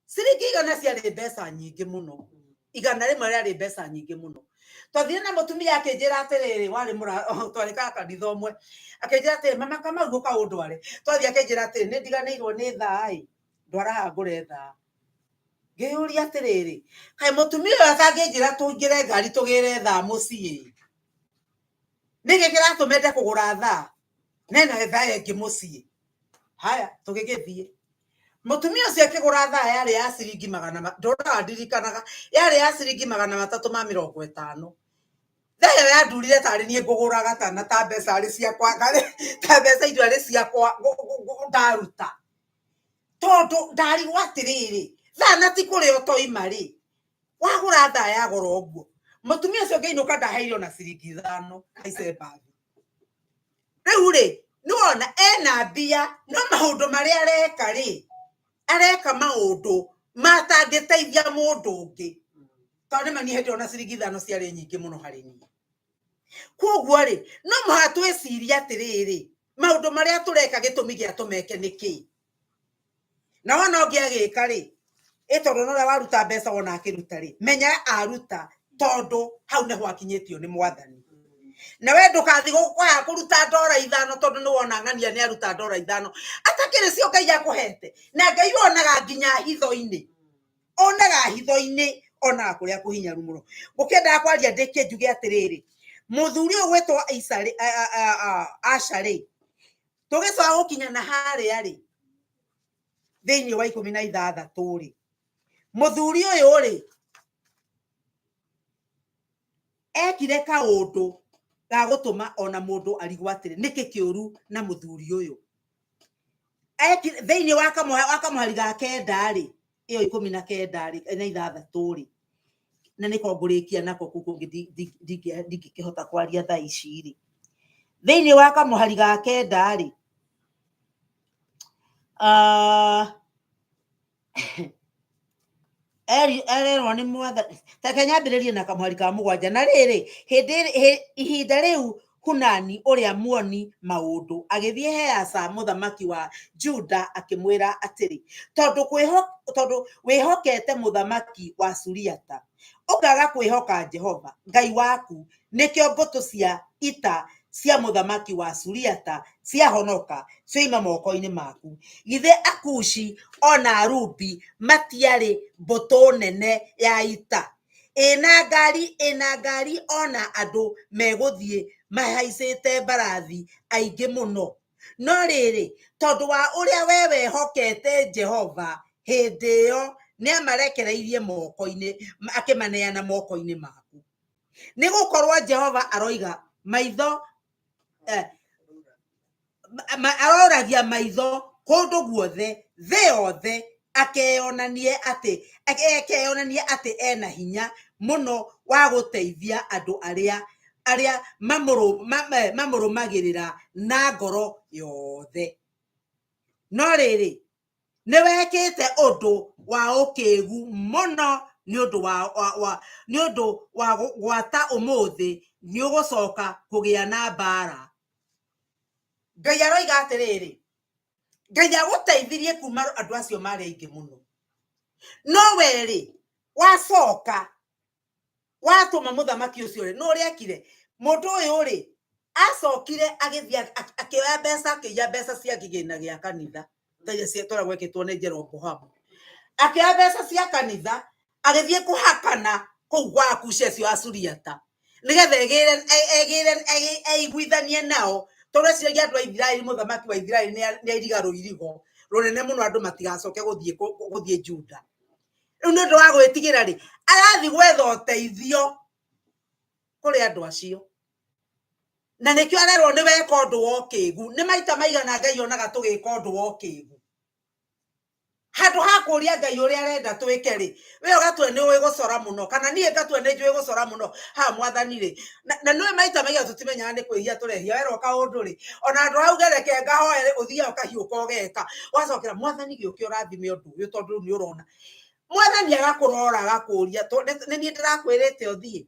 ciringi 100 ciarĩ mbeca nyingĩ mũno, 100 rĩarĩ mbeca nyingĩ mũno. Twathire na mũtumia akĩnjĩra atĩrĩrĩ, warĩ mũra twarĩ ka kanitha ũmwe, akĩnjĩra atĩrĩ, mama Kamau ũka ũndware. Twathiĩ akĩnjĩra atĩrĩ, nĩ ndiganĩirwo nĩ thaa ĩ, ndwara haha ngũre thaa. Ngĩyũria atĩrĩrĩ, kaĩ mũtumia ũyũ atangĩnjĩra tũingĩre ngari tũgĩre thaa mũciĩ, nĩkĩ kĩratũma ende kũgũra thaa nena thaa ĩngĩ mũciĩ? Haya, tũgĩgĩthiĩ. Mũtumia ũcio akĩgũra thaa yarĩ ya ciringi magana ndũraga ndirikanaga, yarĩ ya ciringi 350. Thaa ĩyo yandurire tarĩ niĩ ngũgũraga kana ta mbeca arĩ ciakwa, ta mbeca icio arĩ ciakwa ndaruta. Tondũ ndarigwo atĩrĩrĩ, thaa na ti kũrĩa ũtoima rĩ, wagũra thaa ya goro ũguo. Mũtumia ũcio ngĩinũka ndaheire ona ciringi 5 haice mbathi. Rĩu rĩ, nĩwona ena mbia, no maũndũ marĩa areka rĩ, areka maũndũ matangĩteithia mũndũ ũngĩ. Tondũ nĩma niĩ hĩndĩ ĩyo ona ciringi 5 ciarĩ nyingĩ mũno harĩ niĩ. Koguo rĩ, no mũhaka twĩcirie atĩrĩrĩ, maũndũ marĩa tũreka gĩtũmi gĩa tũmeke nĩ kĩĩ? Na wona ũngĩ agĩka rĩ, ĩ tondũ ona ũrĩa waruta mbeca wona akĩruta rĩ, menya aruta tondũ hau nĩho akinyĩtio nĩ mwathani. Na we ndũkathi kwaga kũruta ndora 5 tondũ nĩ wona ng'ania nĩ aruta ndora 5 atakĩrĩ cio Ngai akũhete. Na Ngai onaga nginya hitho-inĩ, onaga hitho-inĩ, onaga kũrĩa kũhinyaru mũno. Ngũkĩendaga kwaria ndĩkie njuge atĩrĩrĩ, mũthuri ũyũ gwĩtwo Isa rĩ, Asha rĩ, tũgĩcoka gũkinya na harĩa rĩ, thĩinĩ wa 16 rĩ, mũthuri ũyũ rĩ, ekire kaũndũ ga gũtũma ona mũndũ arigwo atĩrĩ, nĩkĩ kĩũru na mũthuri ũyũ? Thĩinĩ wa kamũhari ga 9 rĩ, ĩyo 19 rĩ, na 6 rĩ, na nĩko ngũrĩkia nako kũu kũngĩ ndingĩkĩhota kwaria thaa ici rĩ. Thĩinĩ wa kamũhari ga 9 rĩ, ererwo nĩ mwathani, reke nyambĩrĩrie na kamũhari ka 7. Na rĩrĩ, hĩndĩ ihinda rĩu Hunani ũrĩa muoni maũndũ agĩthiĩ he Asa mũthamaki wa Juda akĩmwĩra atĩrĩ, tondũ wĩhokete mũthamaki wa Suriata ũkaga kwĩhoka Jehova Ngai waku, nĩkĩo mbũtũ cia ita cia mũthamaki wa Suriata ciahonoka cioima moko-inĩ maku. Githĩ Akushi ona Arubi matiarĩ mbũtũ nene ya ita ĩna ngari ona andũ megũthiĩ mahaicĩte mbarathi aingĩ mũno? No rĩrĩ, tondũ wa ũrĩa we wehokete Jehova, hĩndĩ ĩyo nĩamarekereirie moko-inĩ, akĩmaneana moko-inĩ maku. Nĩ gũkorwo Jehova aroiga maitho, aroragia maitho kũndũ guothe thĩ yothe, akeyonanie atĩ ena hinya mũno wa gũteithia andũ arĩa mamũrũmagĩrĩra na ngoro yothe. No rĩrĩ, nĩ wekĩte ũndũ wa ũkĩgu mũno nĩ ũndũ wa gwata ũmũthĩ nĩ ũgũcoka kũgĩa na mbara. Ngai aroiga atĩrĩrĩ, Ngai agũteithirie kuma andũ acio marĩ aingĩ mũno, no we rĩ wacoka watũma mũthamaki ũcio rĩ, no ũrĩa ekire mũndũ ũyũ rĩ, acokire agĩthiĩ akĩoya mbeca, akĩiya mbeca cia kĩgĩna gĩa kanitha. Ta iria tũrĩa gwekĩtwo nĩ Jeroboamu. Akĩoya mbeca cia kanitha agĩthiĩ kũhakana kũu gwa Akushi acio a Suriata nĩgetha egĩre egĩre eiguithanie nao, tondũ eciragia andũ a Isiraeli, mũthamaki wa Isiraeli nĩ airiga rũirigo rũnene mũno andũ matigacoke gũthiĩ Juda. Rĩu nĩ ũndũ wa gwĩtigĩra rĩ, arathiĩ gwetha ũteithio kũrĩ andũ acio, na nĩkĩo arerwo nĩ weka ũndũ wa ũkĩgu. Nĩ maita maigana Ngai onaga tũgĩka ũndũ wa ũkĩgu handũ ha kũria Ngai ũrĩa arenda twĩke rĩ, we ũgatua nĩ ũĩ gũcora mũno, kana niĩ ngatua nĩ njũĩ gũcora mũno ha Mwathani rĩ, na nĩũĩ maita maigana tũtimenyaga nĩ kwĩhia tũrehia. Werwo kaũndũ rĩ, ona andũ hau gereke ngahoe rĩ, ũthiaga ũkahiũka ũgeka, ũgacokera Mwathani gĩũke ũrathime ũndũ ũyũ, tondũ rĩu nĩ ũrona Mwathani agakũrora agakũria, nĩ niĩ ndĩrakwĩrĩte ũthiĩ,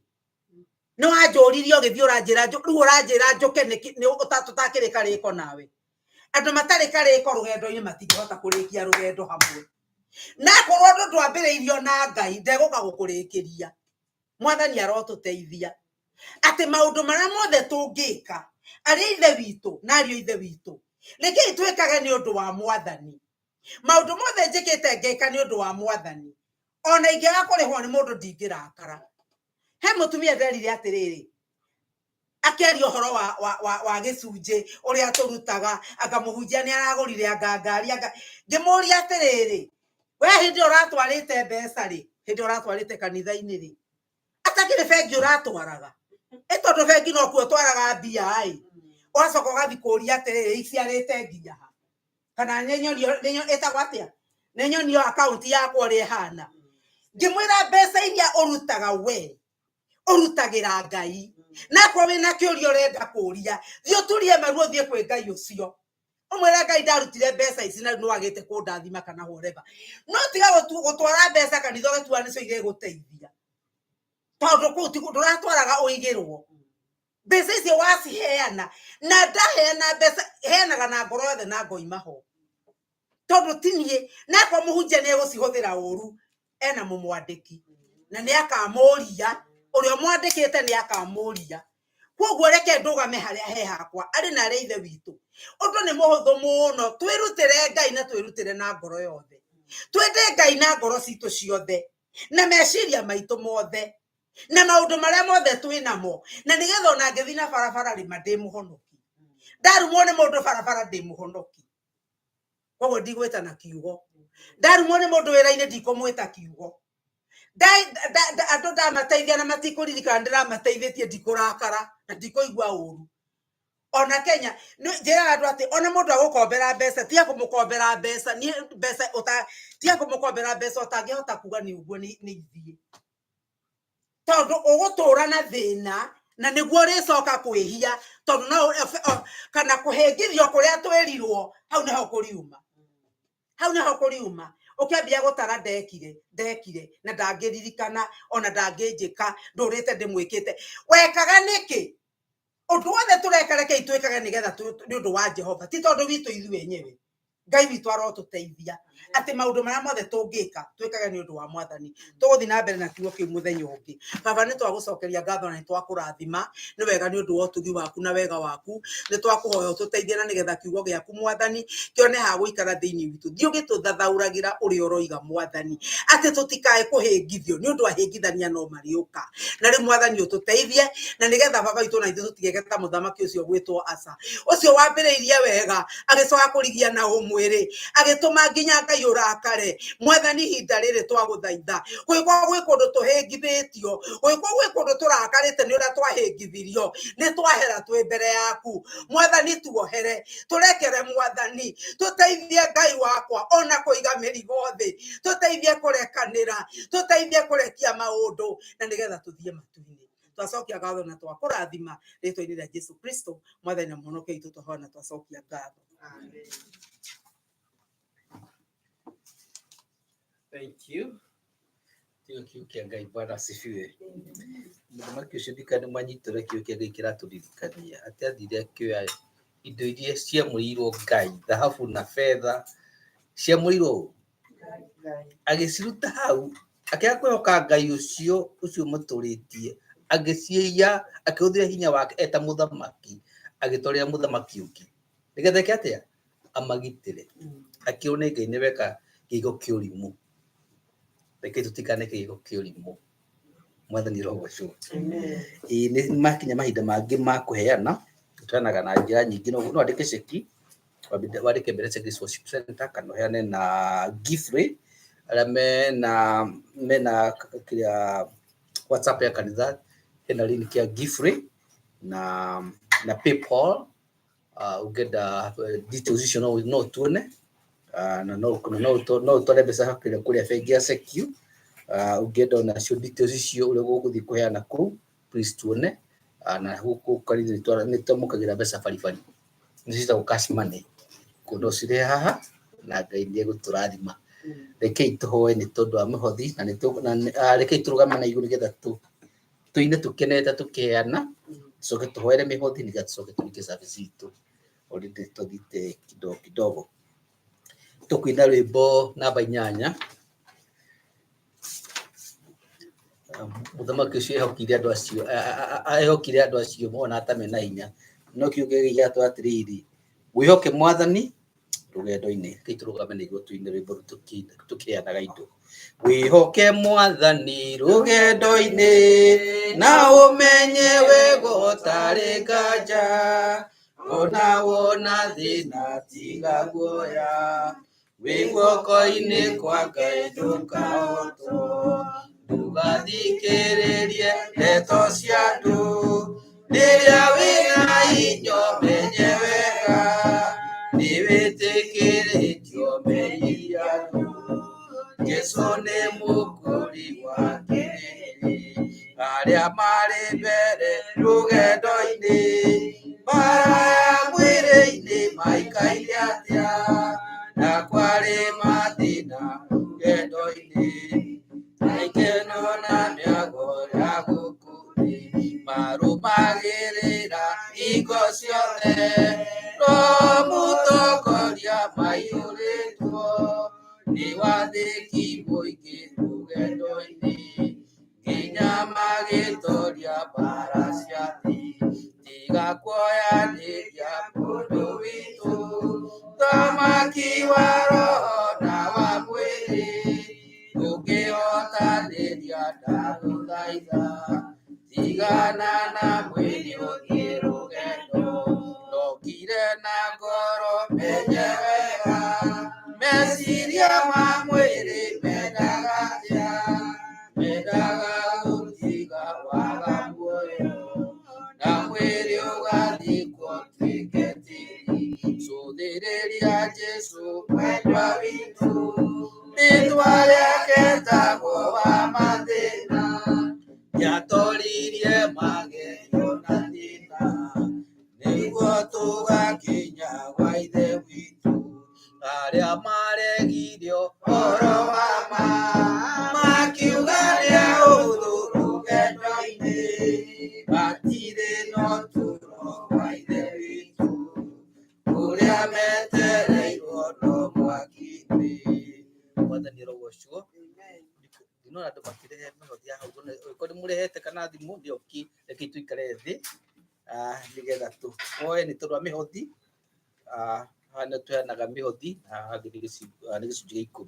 nĩ wanjũririe ũgĩthiĩ, ũranjĩra rĩu ũranjĩra njũke nĩkĩ? Nĩ tũtakĩrĩ karĩko nawe. Andũ matarĩ karĩko rũgendo-inĩ matingĩhota kũrĩkia rũgendo hamwe. Na akorwo ũndũ ndwambĩrĩirio na Ngai, ndegũka gũkũrĩkĩria. Mwathani arotũteithia atĩ maũndũ marĩa mothe tũngĩka, arĩ ithe witũ na ariũ ithe witũ, rekei twĩkage nĩ ũndũ wa Mwathani. Maũndũ mothe njĩkĩte ngeka nĩ ũndũ wa Mwathani, ona ingĩaga kũrĩhwo nĩ mũndũ ndingĩrakara. He mũtumia nderire atĩrĩrĩ, akĩaria ũhoro wa gĩcunjĩ ũrĩa tũrutaga, anga mũhunjia nĩ aragũrire anga ngari, anga ngĩmũria atĩrĩrĩ, we hĩndĩ ĩyo ũratwarĩte mbeca rĩ, hĩndĩ ĩyo ũratwarĩte kanitha-inĩ rĩ, atakĩrĩ bengi ũratwaraga? Ĩ tondũ bengi nokuo twaraga mbia ĩ, ũgacoka ũgathiĩ kũria atĩrĩrĩ, iciarĩte nginya ha? Kana nĩ nyonio ĩtagwo atĩa, nĩ nyonio akaunti yakwa ũrĩa ĩhana. Ngĩmwĩra mbeca iria ũrutaga we ũrutagĩra Ngai, na akorwo wĩna kĩũria ũrenda kũria, thiĩ ũturie maru ũthiĩ kwĩ Ngai ũcio ũmwĩre, Ngai, ndarutire mbeca ici na rĩu nĩwagĩte kũndathima kana whatever. No tiga gũtwara mbeca kanitha ũgĩtua nĩcio igĩgũteithia, tondũ kũu ndũratwaraga ũigĩrwo. Mbeca icio waciheana, na ndaheana mbeca heanaga na ngoro yothe na ngoima ho, tondũ ti niĩ. Na akorwo mũhunjia nĩ egũcihũthĩra ũru, ena mũmwandĩki na nĩ akamũria, ũrĩa ũmwandĩkĩte nĩ akamũria. Koguo reke ndũgame harĩa he hakwa arĩ na arĩa ithe witũ. Ũndũ nĩ mũhũthũ mũno, twĩrutĩre Ngai na twĩrutĩre na ngoro yothe, twende Ngai na ngoro citũ ciothe na meciria maitũ mothe na maũndũ marĩa mothe twĩ namo, na nĩgetha ona ngĩthiĩ na barabara rĩ, ma ndĩ mũhonoki. Ndarumwo nĩ mũndũ barabara, ndĩ mũhonoki, koguo ndigwĩta na kiugo. Ndarumwo nĩ mũndũ wĩra-inĩ, ndikũmwĩta kiugo. Andũ ndamateithia na matikũririkana ndĩramateithĩtie, ndikũrakara na ndikũigua ũru. Ona Kenya njĩraga andũ atĩ ona mũndũ agũkombera mbeca, tiga kũmũkombera mbeca. Niĩ mbeca ũta tiga kũmũkombera mbeca ũtangĩhota kuga nĩ ũguo nĩ ithiĩ, tondũ ũgũtũra na thĩna na nĩguo ũrĩcoka kwĩhia, tondũ no kana kũhĩngithio kũrĩa twĩrirwo hau nĩho kũriuma, hau nĩho kũriuma. Ũkĩambia gũtara, ndekire, ndekire na ndangĩririkana ona ndangĩnjĩka, ndũrĩte ndĩmwĩkĩte wekaga nĩkĩ? Ũndũ wothe tũreka, rekei twĩkage nĩgetha nĩ ũndũ wa Jehova, ti tondũ witũ ithuĩ enyewe. Ngai witũ arotũteithia atĩ maũndũ marĩa mothe tũngĩka twĩkage nĩ ũndũ wa Mwathani. Tũgũthiĩ na mbere na kiugo kĩu mũthenya ũngĩ. Baba, nĩ twagũcokeria ngatho na nĩ twakũrathima. Nĩ wega nĩ ũndũ wa ũtugi waku na wega waku. Nĩ twakũhoya ũtũteithie na nĩgetha kiugo gĩaku, Mwathani, kĩone ha gũikara thĩinĩ witũ. Thiĩ ũgĩtũthathaũragĩra ũrĩa ũroiga, Mwathani, atĩ tũtikae kũhĩngithio nĩ ũndũ ahĩngithania no marĩũka. Na rĩu, Mwathani, ũtũteithie na nĩgetha baba witũ na ithuĩ tũtigeke ta mũthamaki ũcio gwĩtwo Asa, ũcio wambĩrĩirie wega agĩcoka kũrigia na ũmwĩrĩ agĩtũma nginya Ngai ũrakare. Mwathani, ihinda rĩrĩ twagũthaitha, gwĩkorwo gwĩ kũndũ tũhĩngithĩtio, gwĩkorwo gwĩ kũndũ tũrakarĩte nĩ ũrĩa twahĩngithirio, nĩ twahera twĩ mbere yaku, Mwathani. Tuohere, tũrekere, Mwathani. Tũteithie, Ngai wakwa, ona kũiga mĩrigo thĩ. Tũteithie kũrekanĩra, tũteithie kũrekia maũndũ na nĩgetha tũthiĩ matu-inĩ. Twacokia ngatho na twakũrathima rĩtwa-inĩ rĩa Jesu Kristo, Mwathani na Mũhonokia witũ, twahoya na twacokia ngatho. Thank you. Kiugo kiu kĩa Ngai, Bwana asifiwe. Mũthamaki ũcio ndika nĩ mwanyita ũrĩa kiugo kĩa Ngai kĩratũririkania atĩ athire akĩoya indo iria ciamũrĩirwo Ngai, thahabu na betha ciamũrĩirwo ũ? Agĩciruta hau, akĩaga kwĩhoka Ngai ũcio ũcio mũtũrĩtie, agĩciiya, akĩhũthĩra hinya wake eta mũthamaki, agĩtwarĩra mũthamaki ũngĩ nĩgetha eke atĩa? Amagitĩre. Akĩrwo nĩ Ngai nĩ weka gĩko kĩa ũrimũ. Reke tũtikane gĩko kĩa ũrimũ. Mwathani rogocwo. Ĩĩ nĩ makinya mahinda mangĩ ma kũheana, tũheanaga na njĩra nyingĩ, no no wandĩke ceki, wandĩke Ebenezer Grace Worship Center kana ũheane na Giffrey arĩa mena mena kĩrĩa WhatsApp ya kanitha hena link ya Giffrey na na PayPal. Ũngĩenda details icio no no tuone, na no na no no ũtware mbeca kũrĩa kũrĩa bengi ya Secure. Ũngĩenda onacio details icio ũrĩa ũgũthiĩ kũheana kũu, please tuone. Na gũkũ kanitha nĩ twamũkagĩra mbeca baribari, nĩ ciĩtagwo cash money, kũu no ũcirehe haha na Ngai nĩ egũtũrathima. Rekei tũhoe nĩ tondũ wa mĩhothi na nĩ rekei tũrũgame na igũrũ nĩgetha tũine tũkenete tũkĩheana, tucoke tũhoere mĩhothi nĩgetha tũcoke tũrĩkie service itũ. Already tũthiĩte kidogo kidogo. Tũkũina rwĩmbo namba 8. Mũthamaki ũcio ehokire andũ acio, ehokire andũ acio mona ta mena hinya, no kiugo gĩkĩ gĩatũ atĩrĩrĩ, wĩhoke Mwathani rũgendo-inĩ. Rekei tũrũgame nĩguo tũine rwĩmbo rũu tũkĩheanaga indo. Wĩhoke Mwathani rũgendo-inĩ na ũmenye wega ũtarĩ nganja, ona wona thĩna tiga guoya, wĩ guoko-inĩ kwa Ngai ndũkahotwo. Ndũgathikĩrĩrie ndeto cia andũ, rĩrĩa wĩna hinya ũmenye wega, nĩ wĩtĩkĩrĩtio mehia andũ. Jesũ nĩ mũkũri wa kĩrĩndĩ, arĩa marĩ mbere rũgendo-inĩ, mbara ya mwĩrĩ-inĩ maikaire atĩa, na kwarĩ mathĩna rũgendo-inĩ, na ikeno na mĩago ya gũkũ thĩ, marũmagĩrĩra hingo ciothe, Roho mũtongoria maiyũrĩtwo nĩ wathĩki mũingĩ rũgendo-inĩ, nginya magĩtoria mbara cia thĩ. Tiga kuoyanĩria mũndũ witũ, thamaki wa roho na wa mwĩrĩ, ndũngĩhotanĩria ndagũthaitha, tigana na mwĩrĩ ũthiĩ rũgendo, ndokire na ngoro menye wega, meciria ma mwĩrĩ mendaga atĩa, mendaga gũtiga waga muoyo, na mwĩrĩ ũgathikwo ũtuĩke tĩri. Cũthĩrĩria Jesũ mwendwa witũ, rĩtwa rĩake etagwo wa mathĩna, nĩatoririe magerio na thĩna, nĩguo tũgakinya gwa Ithe witũ. Arĩa maregire ũhoro wa ma, makiuga nĩ ahũthũ rũgendo-inĩ, matirĩ na ũtũũro wa Ithe witũ, ũrĩa metereirwo no mwaki-inĩ. Mwathani arogocwo. Ndinona andũ makĩrehe mĩhothi haha ũguo, okorwo nĩ mũrehete kana thimũ nĩ oki, rekei tũikare thĩ nĩgetha tũhoe nĩ tondũ wa mĩhothi. Haha nĩ tũheanaga mĩhothi, haha hangĩ nĩ gĩcunjĩ gĩa 10.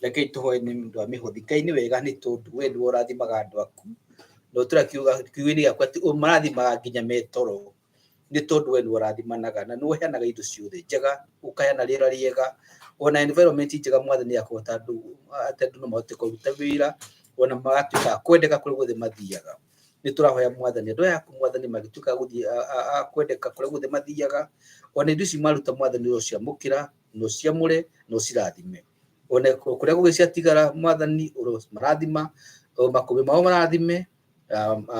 Rekei tũhoe nĩ ũndũ wa mĩhothi. Ngai nĩ wega nĩ tondũ we nĩwe ũrathimaga andũ aku, na ũtũra kiugo-inĩ gĩaku atĩ ũmarathimaga nginya me toro, nĩ tondũ we nĩwe ũrathimanaga na nĩwe ũheanaga indo ciothe njega, ũkaheana rĩera rĩega, ona environment njega Mwathani ya kũhota andũ atĩ andũ no mahote kũruta wĩra, ona magatuĩka a kwendeka kũrĩa guothe mathiaga. Nĩ tũrahoya Mwathani andũ aya aku Mwathani magĩtuĩka a gũthiĩ a kwendeka kũrĩa guothe mathiaga, ona indo ici maruta Mwathani ũrociamũkĩra na ũciamũre na ũcirathime. Ona kũrĩa kũngĩ ciatigara Mwathani ũromarathima, makũmbĩ mao marathime,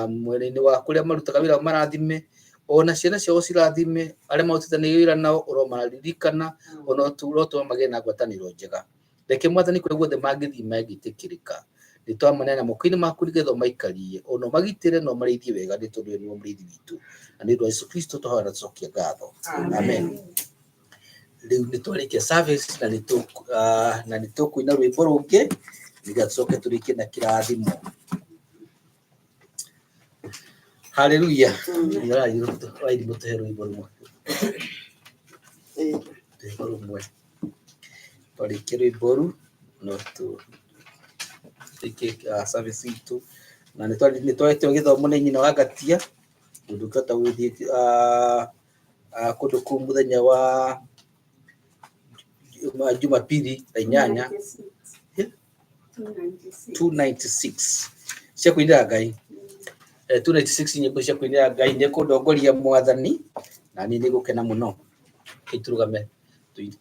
mwena-inĩ wa kũrĩa marutaga wĩra marathime, ona ciana ciao cirathime, arĩa marutithanagia wĩra nao ũromaririkana, ona ũrotũma magĩe na ngwatanĩro njega. Reke Mwathani kũrĩa guothe mangĩthiĩ mangĩtĩkĩrĩka, nĩ twamaneana moko-inĩ maku nĩgetha ũmaikarie, ona ũmagitĩre na ũmarĩithie wega nĩ tondũ we nĩwe mũrĩithi witũ. Na nĩ ũndũ wa Jesũ Kristo twahoya na tũcokia ngatho. Amen. Rĩu nĩ twarĩkia service na nĩ tũkũina rwĩmbo rũngĩ nĩgetha tũcoke tũrĩkie na kĩrathimo. Haleluya. Wairi mũtũhe rwĩmbo rũmwe. Rwĩmbo rũmwe. Twarĩkia rwĩmbo rũu no tũrĩkie service itũ, na nĩ twahetwo gĩthomo nĩ nyina wa Ngatia mũndũ ũngĩhota gũthiĩ kũndũ kũu mũthenya wa Jumapili thaa 8. 296 cia kũinĩra Ngai, 296 nyĩmbo cia kũinĩra Ngai, nĩ kũndongoria Mwathani na niĩ nĩ gũkena mũno. Tũrũgame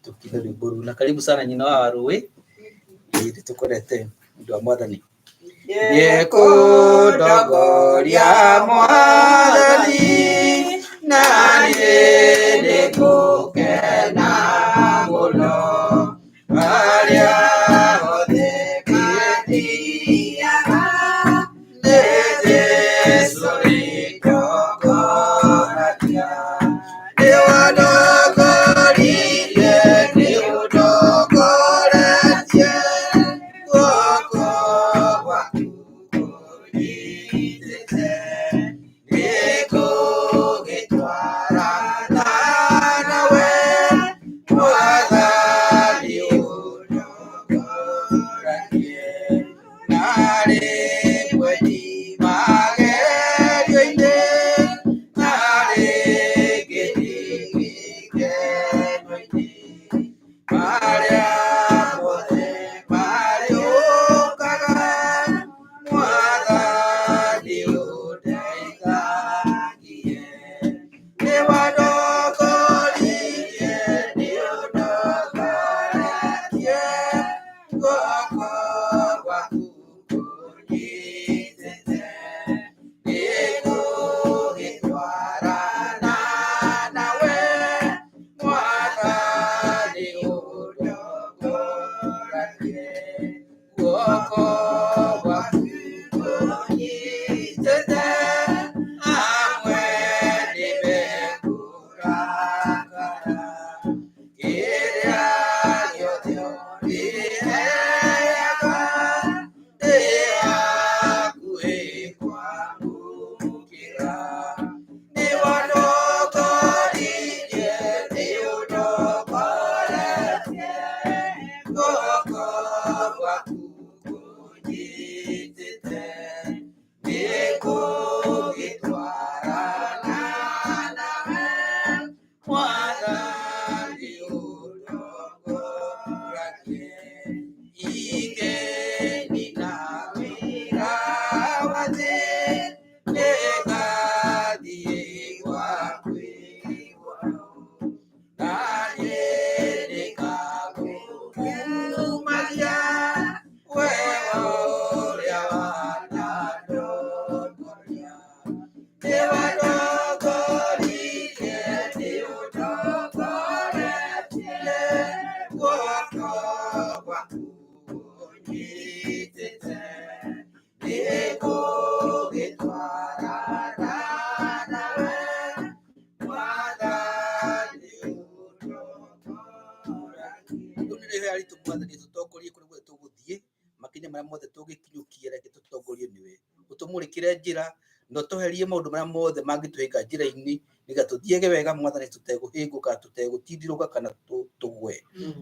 tũkine rwĩmbo rũu, na karibu sana nyina wa Warũĩ, nĩ tũkwendete nĩ ũndũ wa Mwathani. Nĩkũndongoria Mwathani na niĩ nĩngũkena mũno, harĩa hothe mathiaga nĩ Jesũ rĩndongoragia. Nĩwandongoririe, nĩũndongoretie, guoko gwaku kũnyitĩte, nĩngũgĩtwarana nawe Mwathani ũndongoragie. Na rĩmwe magerio-inĩ, na rĩngĩ gĩkeno-inĩ, marĩa mothe marĩũkaga, Mwathani ũndeithagie. Nĩwandongoririe, nĩũndongoretie, guoko gwaku kũnyitĩte, nĩngũgĩtwarana nawe Mwathani ũndongoragie. Guoko gwaku kũnyitĩte, amwe nĩmekũrakara, kĩrĩa gĩothe ũrĩheaga ndĩ hakuhĩ kwamũkĩra. Nĩwandongoririe, nĩũndongoretie, guoko gwaku kũnyitĩte, nĩngũgĩtwarana nawe Mwathani ũndongoragie. Ingĩnina wĩra wa thĩ, nĩngathiĩ gwaku igũrũ, na niĩ nĩngagũkumagia we ũrĩa wanandongoria. Nĩwandongoririe, nĩũndongoretie, guoko gwaku kũnyitĩte, nĩngũgĩtwarana nawe Mwathani ũndongoragie. Rĩu nĩ rĩhoya ritũ Mwathani, tũtongorie kũrĩa guothe tũgũthiĩ, makinya marĩa mothe tũngĩkinyũkia, reke tũtongorio nĩwe, ũtũmũrĩkĩre njĩra na ũtũherie maũndũ marĩa mothe mangĩtũhĩnga njĩra-inĩ, nĩgetha tũthiage wega Mwathani, tũtegũhĩngũka, tũtegũtindirũka kana tũgwe,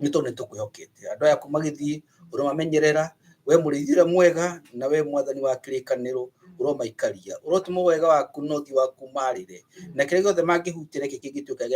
nĩ tondũ nĩ tũkwĩhokete. Andũ aya aku magĩthiĩ ũromamenyerera, we mũrĩithi ũrĩa mwega na we Mwathani wa kĩrĩkanĩro, ũromaikaria, ũrotũma wega waku na ũthiũ waku marĩre, na kĩrĩa gĩothe mangĩhutia reke kĩngĩtuĩka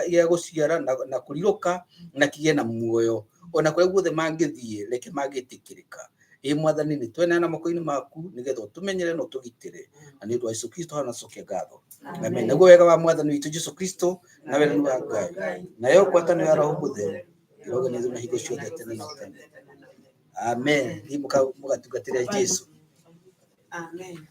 gĩa gũciara na kũrirũka na kĩgĩe na muoyo, ona kũrĩa guothe mangĩthiĩ reke mangĩtĩkĩrĩka. Ĩ Mwathani, nĩ tweneana moko-inĩ maku nĩgetha ũtũmenyere na ũtũgitĩre, na nĩ ũndũ wa Jesu Kristo hana cokia ngatho, amen. Naguo wega wa Mwathani witũ Jesu Kristo na wendani wa Ngai nayo ngwatanĩro ya Roho Mũtheru ĩroganĩrwo na hingo ciothe tene na tene, amen. Thiĩ mũgatungatĩre Jesu. Amen.